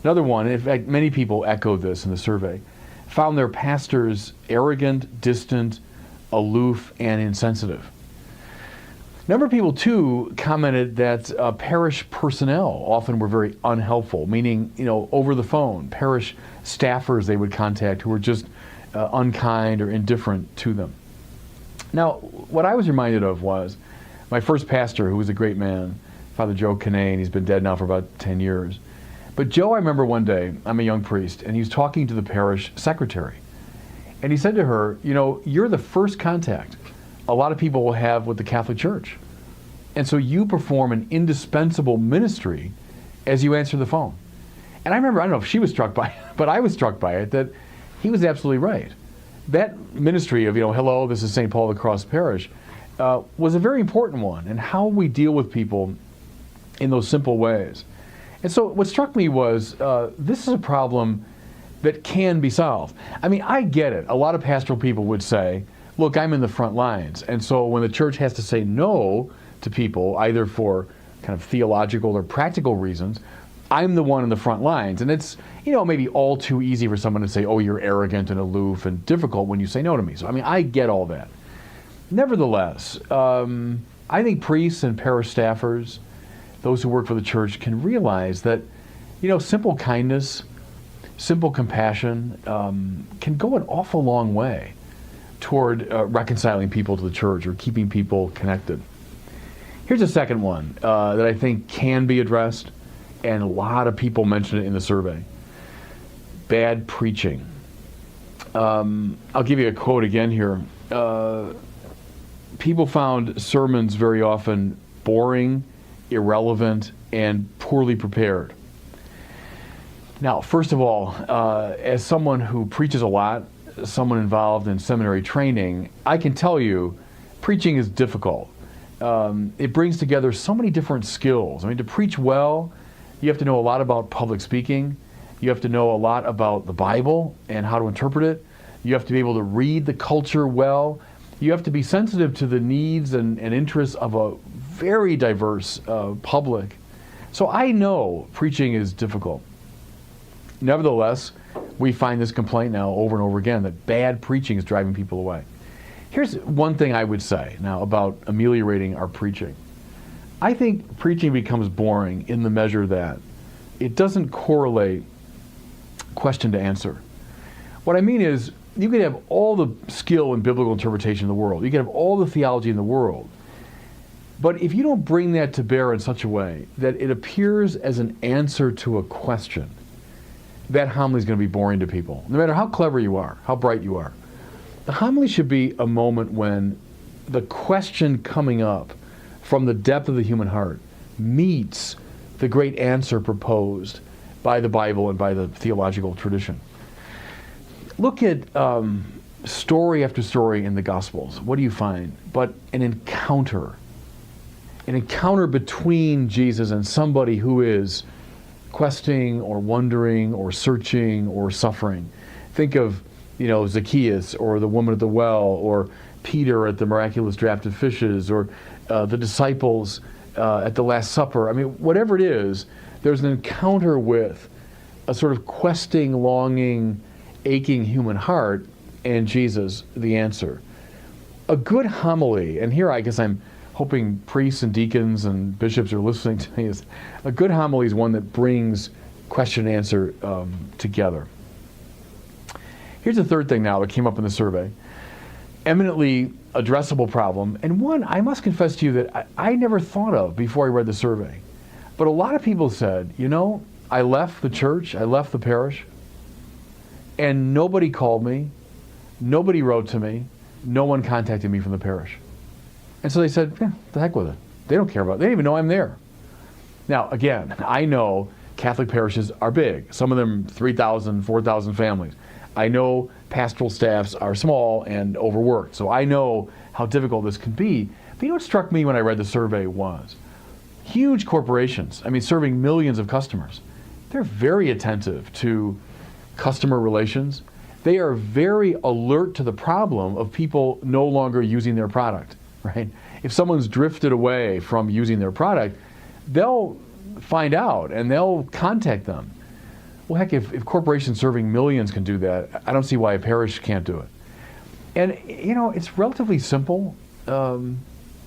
Another one, in fact, many people echoed this in the survey, found their pastors arrogant, distant, aloof, and insensitive. A number of people, too, commented that uh, parish personnel often were very unhelpful, meaning, you know, over the phone, parish staffers they would contact who were just uh, unkind or indifferent to them. Now, what I was reminded of was my first pastor, who was a great man, Father Joe Kinane, he's been dead now for about ten years. But Joe, I remember one day, I'm a young priest, and he was talking to the parish secretary. And he said to her, you know, you're the first contact a lot of people will have with the Catholic Church. And so you perform an indispensable ministry as you answer the phone. And I remember, I don't know if she was struck by it, but I was struck by it that he was absolutely right. That ministry of, you know, hello, this is Saint Paul of the Cross Parish, uh, was a very important one, and how we deal with people in those simple ways. And so what struck me was uh, this is a problem that can be solved. I mean, I get it. A lot of pastoral people would say, look, I'm in the front lines. And so when the church has to say no to people, either for kind of theological or practical reasons, I'm the one in the front lines. And it's, you know, maybe all too easy for someone to say, oh, you're arrogant and aloof and difficult when you say no to me. So, I mean, I get all that. Nevertheless, um, I think priests and parish staffers, those who work for the church, can realize that, you know, simple kindness, simple compassion um, can go an awful long way toward uh, reconciling people to the church or keeping people connected. Here's a second one uh, that I think can be addressed, and a lot of people mentioned it in the survey. Bad preaching. Um, I'll give you a quote again here. Uh, people found sermons very often boring, irrelevant, and poorly prepared. Now, first of all, uh, as someone who preaches a lot, someone involved in seminary training, I can tell you preaching is difficult. Um, it brings together so many different skills. I mean, to preach well, you have to know a lot about public speaking. You have to know a lot about the Bible and how to interpret it. You have to be able to read the culture well. You have to be sensitive to the needs and, and interests of a very diverse uh, public. So I know preaching is difficult. Nevertheless, we find this complaint now over and over again that bad preaching is driving people away. Here's one thing I would say now about ameliorating our preaching. I think preaching becomes boring in the measure that it doesn't correlate question to answer. What I mean is, you can have all the skill in biblical interpretation in the world, you can have all the theology in the world, but if you don't bring that to bear in such a way that it appears as an answer to a question, that homily is going to be boring to people, no matter how clever you are, how bright you are. The homily should be a moment when the question coming up from the depth of the human heart meets the great answer proposed by the Bible and by the theological tradition. Look at um, story after story in the Gospels. What do you find? But an encounter. An encounter between Jesus and somebody who is questing or wondering or searching or suffering. Think of, you know, Zacchaeus or the woman at the well or Peter at the miraculous draught of fishes or uh, the disciples uh, at the Last Supper. I mean, whatever it is, there's an encounter with a sort of questing, longing, aching human heart, and Jesus, the answer. A good homily, and here I guess I'm hoping priests and deacons and bishops are listening to me, is a good homily is one that brings question and answer um, together. Here's the third thing now that came up in the survey. Eminently addressable problem, and one I must confess to you that I, I never thought of before I read the survey. But a lot of people said, you know, I left the church, I left the parish, and nobody called me, nobody wrote to me, no one contacted me from the parish. And so they said, yeah, the heck with it. They don't care about it. They don't even know I'm there. Now, again, I know Catholic parishes are big, some of them three thousand, four thousand families. I know pastoral staffs are small and overworked, so I know how difficult this can be. But you know what struck me when I read the survey was huge corporations, I mean, serving millions of customers, they're very attentive to customer relations. They are very alert to the problem of people no longer using their product, right? If someone's drifted away from using their product, they'll find out and they'll contact them. Well, heck, if, if corporations serving millions can do that, I don't see why a parish can't do it. And, you know, it's relatively simple. Um,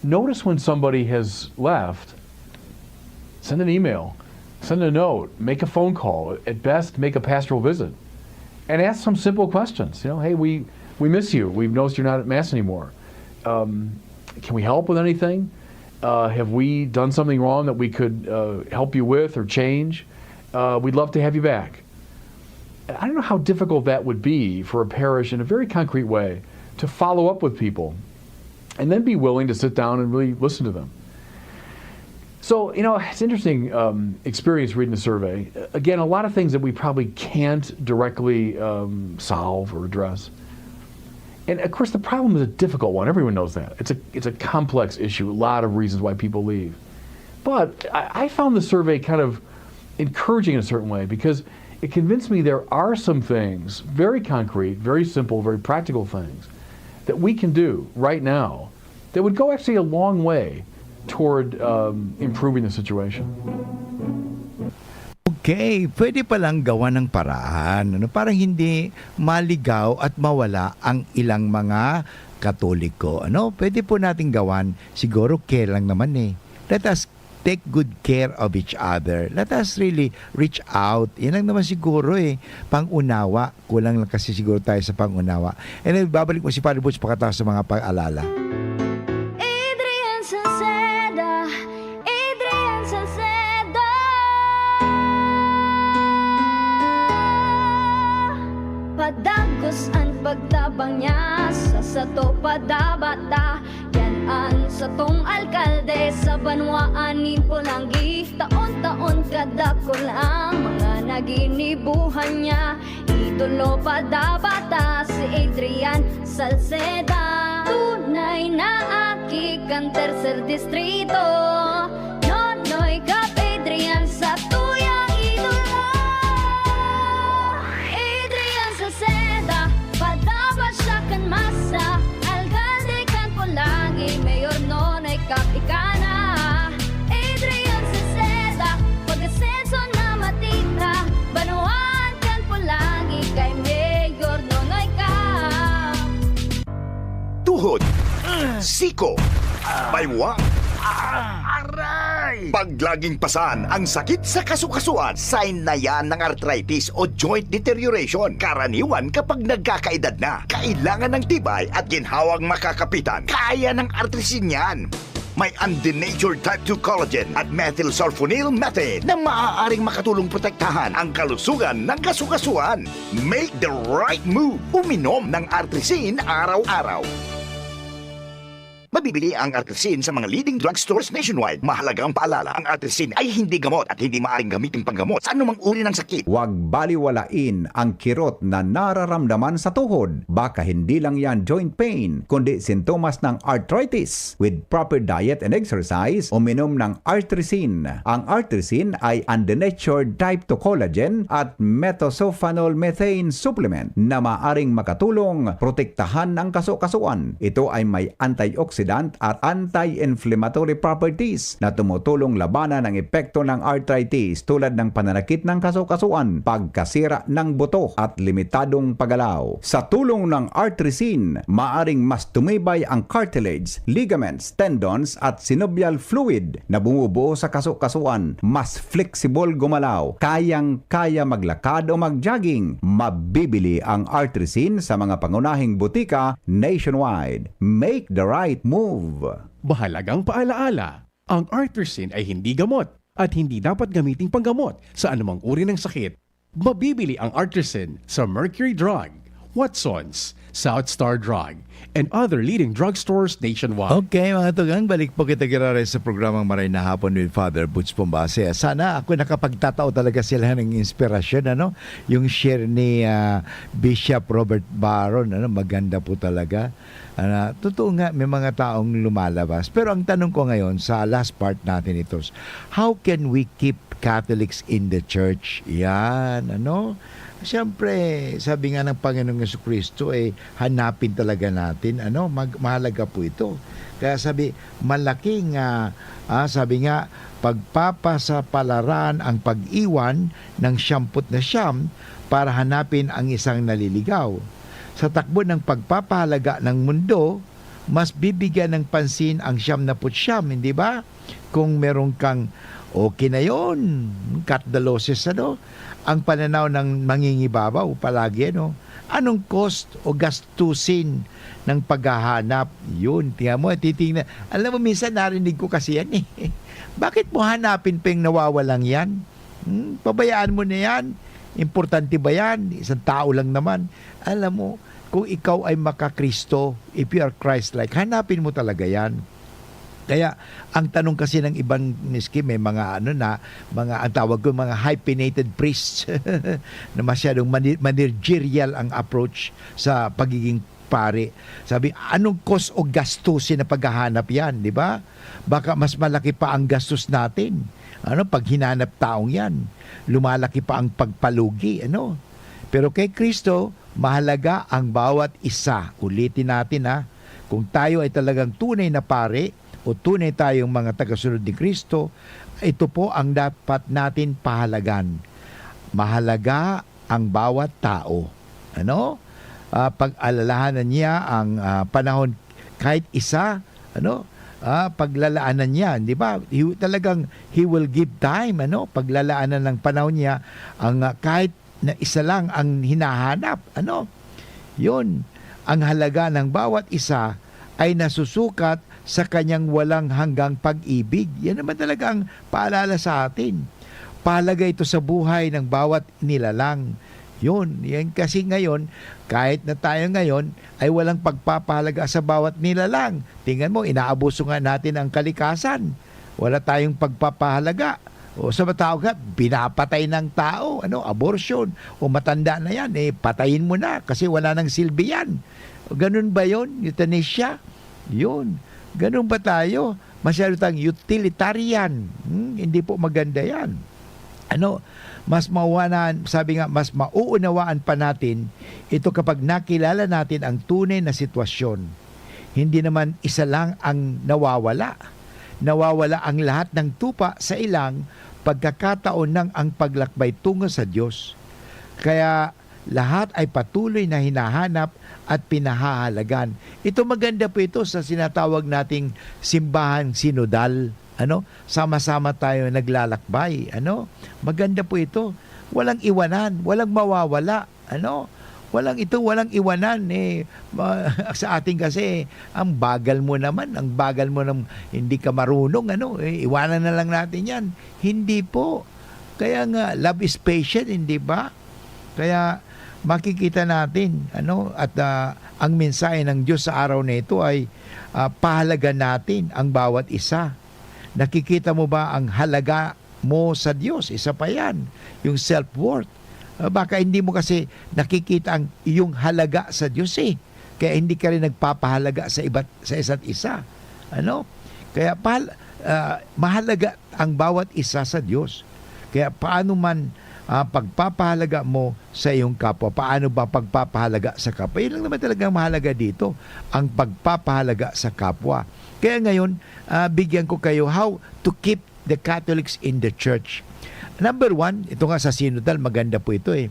notice when somebody has left, send an email, send a note, make a phone call, at best, make a pastoral visit, and ask some simple questions. You know, hey, we, we miss you. We've noticed you're not at Mass anymore. Um, can we help with anything? Uh, have we done something wrong that we could uh, help you with or change? Uh, we'd love to have you back. I don't know how difficult that would be for a parish in a very concrete way to follow up with people and then be willing to sit down and really listen to them. So, you know, it's an interesting um, experience reading the survey. Again, a lot of things that we probably can't directly um, solve or address. And of course, the problem is a difficult one. Everyone knows that. It's a, it's a complex issue, a lot of reasons why people leave. But I, I found the survey kind of encouraging in a certain way because it convinced me there are some things, very concrete, very simple, very practical things, that we can do right now that would go actually a long way toward um, improving the situation. Okay, pwede palang gawan ng paraan, ano, para hindi maligaw at mawala ang ilang mga Katoliko, ano? Pwede po nating gawan, siguro care lang naman eh. Let us take good care of each other. Let us really reach out. Yan lang naman siguro eh. Pangunawa. Kulang lang kasi siguro tayo sa pangunawa. Anyway, babalik po si Father Butch pakatapos sa mga pag-alala. Adrian Salceda, Adrian Salceda. Padagos an pagtabang niya sa sato padabata. Yan an satong alkalde sa banwaan nin Polangui. Taon-taon kadakul ang mga naginibuhan niya. Idolo padabata si Adrian Salceda. Tunay na aki kan tercer distrito. Nonoy Kap Adrian sa tuyang idolo. tuhod, siko, baywang. Aray! Pag laging pasan ang sakit sa kasukasuan, sign na yan ng arthritis o joint deterioration. Karaniwan kapag nagkakaedad na, kailangan ng tibay at ginhawang makakapitan. Kaya ng Artrisin yan. May undenatured type two collagen at methylsulfonyl methane na maaaring makatulong protektahan ang kalusugan ng kasukasuan. Make the right move. Uminom ng Artrisin araw-araw. Mabibili ang Artrisin sa mga leading drugstores nationwide. Mahalagang paalala, ang Artrisin ay hindi gamot at hindi maaaring gamitin panggamot sa anumang uri ng sakit. Huwag baliwalain ang kirot na nararamdaman sa tuhod. Baka hindi lang yan joint pain, kundi sintomas ng arthritis. With proper diet and exercise, uminom ng Artrisin. Ang Artrisin ay undenatured type two collagen at methylsulfonyl methane supplement na maaring makatulong protektahan ang kasukasuan. Ito ay may antioxidant at anti-inflammatory properties na tumutulong labanan ang epekto ng arthritis, tulad ng pananakit ng kasukasuan, pagkasira ng buto, at limitadong paggalaw. Sa tulong ng Artrisin, maaring mas tumibay ang cartilage, ligaments, tendons, at synovial fluid na bumubuo sa kasukasuan. Mas flexible gumalaw, kayang-kaya maglakad o mag-jogging. Mabibili ang Artrisin sa mga pangunahing butika nationwide. Make the right move. Mahalagang paalaala, ang Artrisin ay hindi gamot at hindi dapat gamiting panggamot sa anumang uri ng sakit. Mabibili ang Artrisin sa Mercury Drug, Watsons, South Star Drug, and other leading drugstores nationwide. Okay, mga tugang, balik po kita giraray sa programang Maray na Hapon with Father Butch Pombase. Sana ako nakapagtatao talaga sila ng inspirasyon, ano? Yung share ni, ah, Bishop Robert Barron, ano? Maganda po talaga. Ano, totoo nga, may mga taong lumalabas. Pero ang tanong ko ngayon, sa last part natin ito, how can we keep Catholics in the church? Yan, ano? Siyempre, sabi nga ng Panginoong Jesucristo, eh, hanapin talaga natin, ano? Mag-, mahalaga po ito. Kaya sabi, malaking, ah, ah, sabi nga, pagpapasapalaran ang pag-iwan ng siyamput na siyam para hanapin ang isang naliligaw. Sa takbo ng pagpapahalaga ng mundo, mas bibigyan ng pansin ang siyam na put siyam, hindi ba? Kung meron kang, okay na yon, cut the losses, ano? Ang pananaw ng mangingibabaw, palagi, ano? Anong cost o gastusin ng paghahanap? Yun, tingnan mo, titingnan. Alam mo, minsan narinig ko kasi yan, eh. Bakit mo hanapin pa yung nawawalang yan? Hmm, pabayaan mo na yan. Importante ba yan? Isang tao lang naman. Alam mo, kung ikaw ay maka-Kristo, if you are Christ-like, hanapin mo talaga yan. Kaya, ang tanong kasi ng ibang, miski may mga ano na, mga, ang tawag ko, mga hyphenated priests, na masyadong mani-, managerial ang approach sa pagiging pare. Sabi, anong cost o gastusin na paghahanap yan, di ba? Baka mas malaki pa ang gastos natin. Ano, pag hinanap taong yan, lumalaki pa ang pagpalugi, ano? Pero kay Kristo, mahalaga ang bawat isa. Ulitin natin, ha, kung tayo ay talagang tunay na pare o tunay tayong mga tagasunod ni Kristo, ito po ang dapat natin pahalagan. Mahalaga ang bawat tao. Ano? Ah, pag-alalahanan niya ang, ah, panahon kahit isa, ano? Ah, paglalaanan niya, di ba? He, talagang he will give time, ano? Paglalaanan ng panahon niya ang, ah, kahit na isa lang ang hinahanap, ano? Yun. Ang halaga ng bawat isa ay nasusukat sa kanyang walang hanggang pag-ibig. Yan naman talaga ang paalala sa atin. Pahalaga ito sa buhay ng bawat nilalang. Yun, yan kasi ngayon, kahit na tayo ngayon ay walang pagpapahalaga sa bawat nilalang. Tingnan mo, inaabuso nga natin ang kalikasan. Wala tayong pagpapahalaga. O sa mga tao ka, pinapatay ng tao, ano, abortion. O matanda na yan, eh, patayin mo na kasi wala nang silbi yan. Ganun ba yun, euthanasia? Yun. Ganun ba tayo? Masyado tayong utilitarian. Hmm? Hindi po maganda yan. Ano, mas mauunawaan, sabi nga, mas mauunawaan pa natin ito kapag nakilala natin ang tunay na sitwasyon. Hindi naman isa lang ang nawawala. Nawawala ang lahat ng tupa sa ilang pagkakataon ng ang paglakbay tungo sa Diyos. Kaya lahat ay patuloy na hinahanap at pinahahalagan. Ito, maganda po ito sa sinatawag nating simbahang sinodal. Ano? Sama-sama tayo naglalakbay. Ano? Maganda po ito. Walang iwanan, walang mawawala. Ano? Walang ito, walang iwanan. Eh, ma-, sa atin kasi, ang bagal mo naman, ang bagal mo nang hindi ka marunong, ano? Eh, iwanan na lang natin yan. Hindi po. Kaya nga, love is patient, hindi ba? Kaya makikita natin, ano, at, ah, ang mensahe ng Diyos sa araw na ito ay, ah, pahalagan natin ang bawat isa. Nakikita mo ba ang halaga mo sa Diyos? Isa pa yan, yung self-worth. Ah, baka hindi mo kasi nakikita ang iyong halaga sa Diyos eh. Kaya hindi ka rin nagpapahalaga sa iba't, sa isa't isa. Ano? Kaya pahal-, ah, mahalaga ang bawat isa sa Diyos. Kaya paano man, ah, pagpapahalaga mo sa iyong kapwa? Paano ba pagpapahalaga sa kapwa? Yun lang naman talaga ang mahalaga dito, ang pagpapahalaga sa kapwa. Kaya ngayon, ah, bigyan ko kayo how to keep the Catholics in the church. Number one, ito nga sa synodal, maganda po ito eh.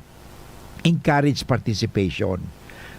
Encourage participation.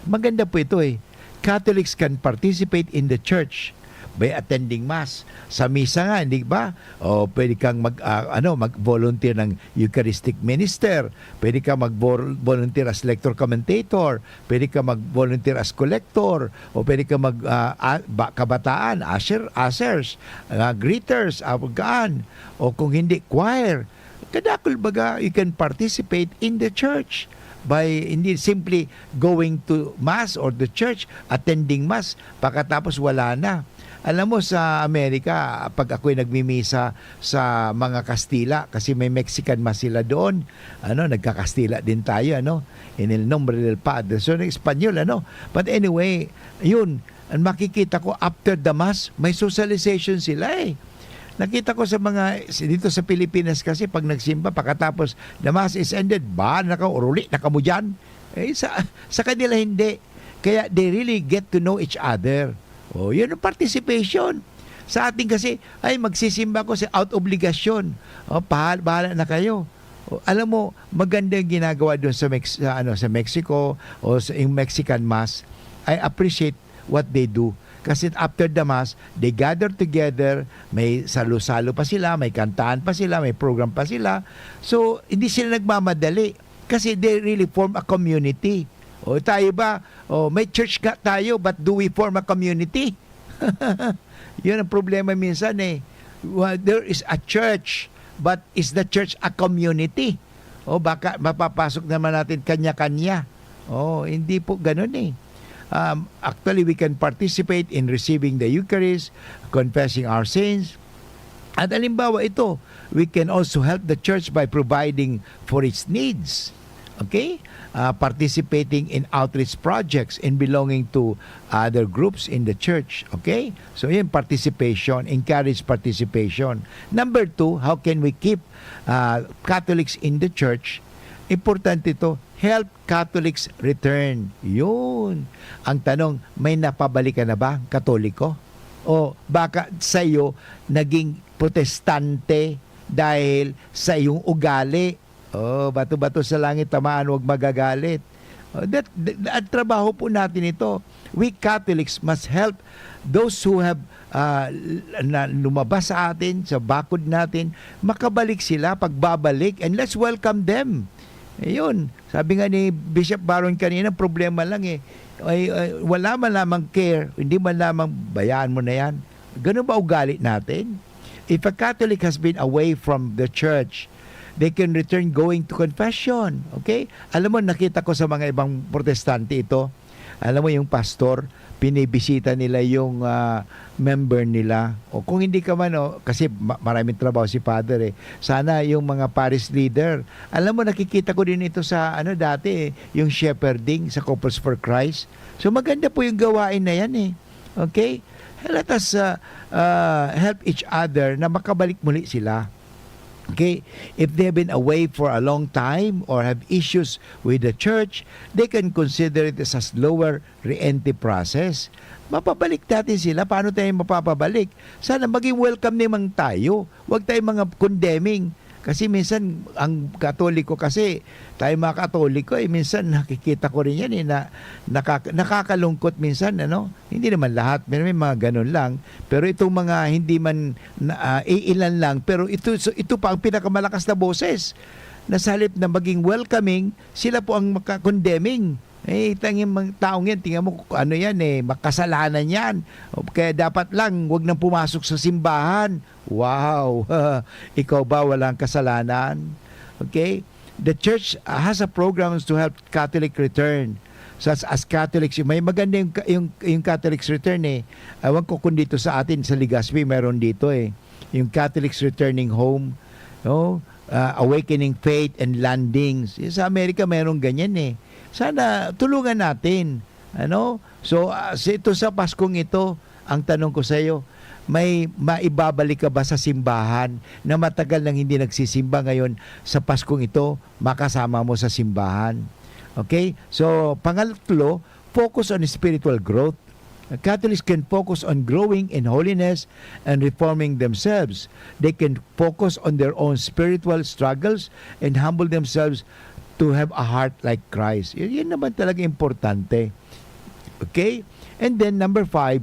Maganda po ito eh. Catholics can participate in the church by attending mass. Sa misa nga, hindi ba? O pwede kang mag, ah, ano, mag-volunteer ng Eucharistic minister. Pwede kang mag-volunteer as lector commentator. Pwede ka mag-volunteer as collector. O pwede ka mag, ah, ah, ba-, kabataan, usher, ushers, ah, greeters, ah, pagkaan. O kung hindi, choir. Kadakul baga, you can participate in the church by hindi simply going to mass or the church, attending mass, pagkatapos wala na. Alam mo, sa Amerika, pag ako'y nagmimisa sa mga Kastila, kasi may Mexican mass sila doon, ano, nagkakastila din tayo, ano, "En el nombre del Padre." So, nag-Espanyol, ano. But anyway, yun, ang makikita ko, after the mass, may socialization sila eh. Nakita ko sa mga, dito sa Pilipinas kasi, pag nagsimba, pagkatapos, "The mass is ended," ba, naka-, uruli na kamo dyan. Eh, sa, sa kanila hindi. Kaya they really get to know each other. Oh, yun ang participation. Sa atin kasi, "Ay, magsisimba ko sa out obligasyon." Oh, pahal-, bahala na kayo. Oh, alam mo, maganda yung ginagawa doon sa Mex-, sa, ano, sa Mexico o sa, yung Mexican Mass. I appreciate what they do. Kasi after the Mass, they gather together, may salo-salo pa sila, may kantahan pa sila, may program pa sila. So, hindi sila nagmamadali kasi they really form a community. O, tayo ba? O, may church nga tayo, but do we form a community? Yun ang problema minsan eh. Wa-, there is a church, but is the church a community? O baka mapapasok naman natin kanya-kanya. Oh, hindi po ganun eh. Um, actually, we can participate in receiving the Eucharist, confessing our sins. At halimbawa ito, we can also help the church by providing for its needs. Okay? Ah, participating in outreach projects and belonging to other groups in the church. Okay? So, yun, participation, encourage participation. Number two, how can we keep, ah, Catholics in the church? Importante to, help Catholics return. Yun. Ang tanong, may napabalikan na ba ang Katoliko? O baka sa'yo, naging protestante dahil sa iyong ugali? Oh, bato-bato sa langit, tamaan, huwag magagalit. Oh, that, that, ang trabaho po natin ito. We Catholics must help those who have, ah, na lumabas sa atin, sa bakod natin, makabalik sila, pagbabalik, and let's welcome them. Ayun, sabi nga ni Bishop Baron kanina, problema lang eh. Ay, ay, wala man lamang care, hindi man lamang, "Bayaan mo na yan." Ganun ba ugali natin? If a Catholic has been away from the church, they can return going to confession. Okay? Alam mo, nakita ko sa mga ibang protestante ito. Alam mo, yung pastor, pinibisita nila yung, ah, member nila. O kung hindi ka man, oh, kasi ma-, maraming trabaho si Father eh. Sana yung mga parish leader. Alam mo, nakikita ko din ito sa, ano, dati eh, yung shepherding sa Couples for Christ. So, maganda po yung gawain na yan eh. Okay? Let us, uh, uh, help each other na makabalik muli sila. Okay? If they've been away for a long time or have issues with the church, they can consider it as a slower re-entry process. Mapabalik natin sila. Paano tayo mapapabalik? Sana maging welcoming man tayo. Huwag tayong mga condemning. Kasi minsan, ang Katoliko kasi, tayo mga Katoliko, eh, minsan nakikita ko rin yan, eh, na nakaka-, nakakalungkot minsan, ano? Hindi naman lahat, pero may mga ganun lang. Pero itong mga hindi man na, ah, iilan lang, pero ito, so, ito pa ang pinakamalakas na boses. Na sa halip na maging welcoming, sila po ang maka-condemning. Eh, itang yung mga taong yan, tingnan mo, ano yan eh, makasalanan yan. O kaya dapat lang, wag nang pumasok sa simbahan. Wow! Ikaw ba walang kasalanan? Okay? The church has a programs to help Catholic return. So as, as Catholics, may maganda yung, yung, yung Catholics return eh. Ewan ko kung dito sa atin, sa Legazpi, meron dito eh. Yung Catholics returning home, no? Ah, awakening faith and landings. Sa Amerika, meron ganyan eh. Sana tulungan natin. Ano? So, ah, sa, ito sa Paskong ito, ang tanong ko sa iyo, may maibabalik ka ba sa simbahan na matagal nang hindi nagsisimba, ngayon sa Paskong ito, makasama mo sa simbahan? Okay? So, pangatlo, focus on spiritual growth. Catholics can focus on growing in holiness and reforming themselves. They can focus on their own spiritual struggles and humble themselves to have a heart like Christ. Y-, yun naman talaga importante. Okay? And then number five,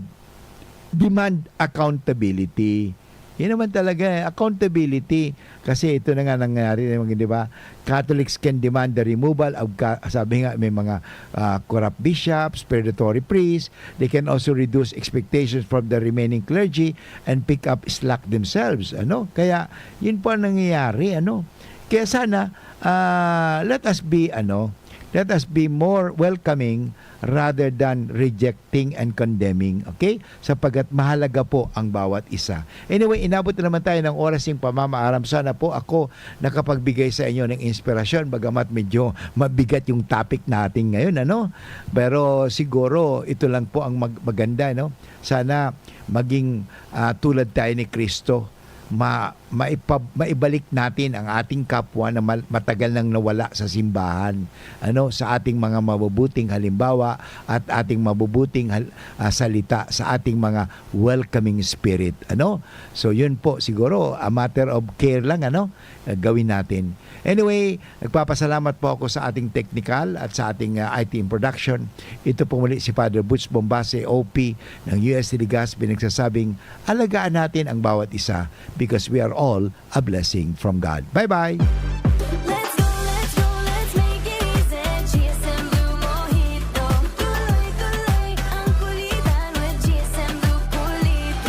demand accountability. Yun naman talaga eh, accountability. Kasi ito na nga nangyayari, di ba? Catholics can demand the removal of, ka-, sabi nga, may mga ah, corrupt bishops, predatory priests. They can also reduce expectations from the remaining clergy and pick up slack themselves. Ano? Kaya, yun po ang nangyayari. Ano? Kaya sana, ah, let us be, ano, let us be more welcoming rather than rejecting and condemning. Okay? Sapagkat mahalaga po ang bawat isa. Anyway, inabot na naman tayo ng oras ng pamamaaram. Sana po ako nakapagbigay sa inyo ng inspirasyon, bagamat medyo mabigat yung topic natin ngayon, ano? Pero siguro ito lang po ang mag-, maganda, no? Sana maging, ah, tulad tayo ni Kristo. Ma-, maipa-, maibalik natin ang ating kapwa na mal-, matagal nang nawala sa simbahan, ano, sa ating mga mabubuting halimbawa at ating mabubuting hal-, ah, salita, sa ating mga welcoming spirit, ano? So, yun po, siguro, a matter of care lang, ano, eh, gawin natin. Anyway, nagpapasalamat po ako sa ating technical at sa ating, ah, I T in production. Ito po muli si Father Butch Bombase, O P ng U S Legazpi, nagsasabing, alagaan natin ang bawat isa because we are all a blessing from God. Bye-bye!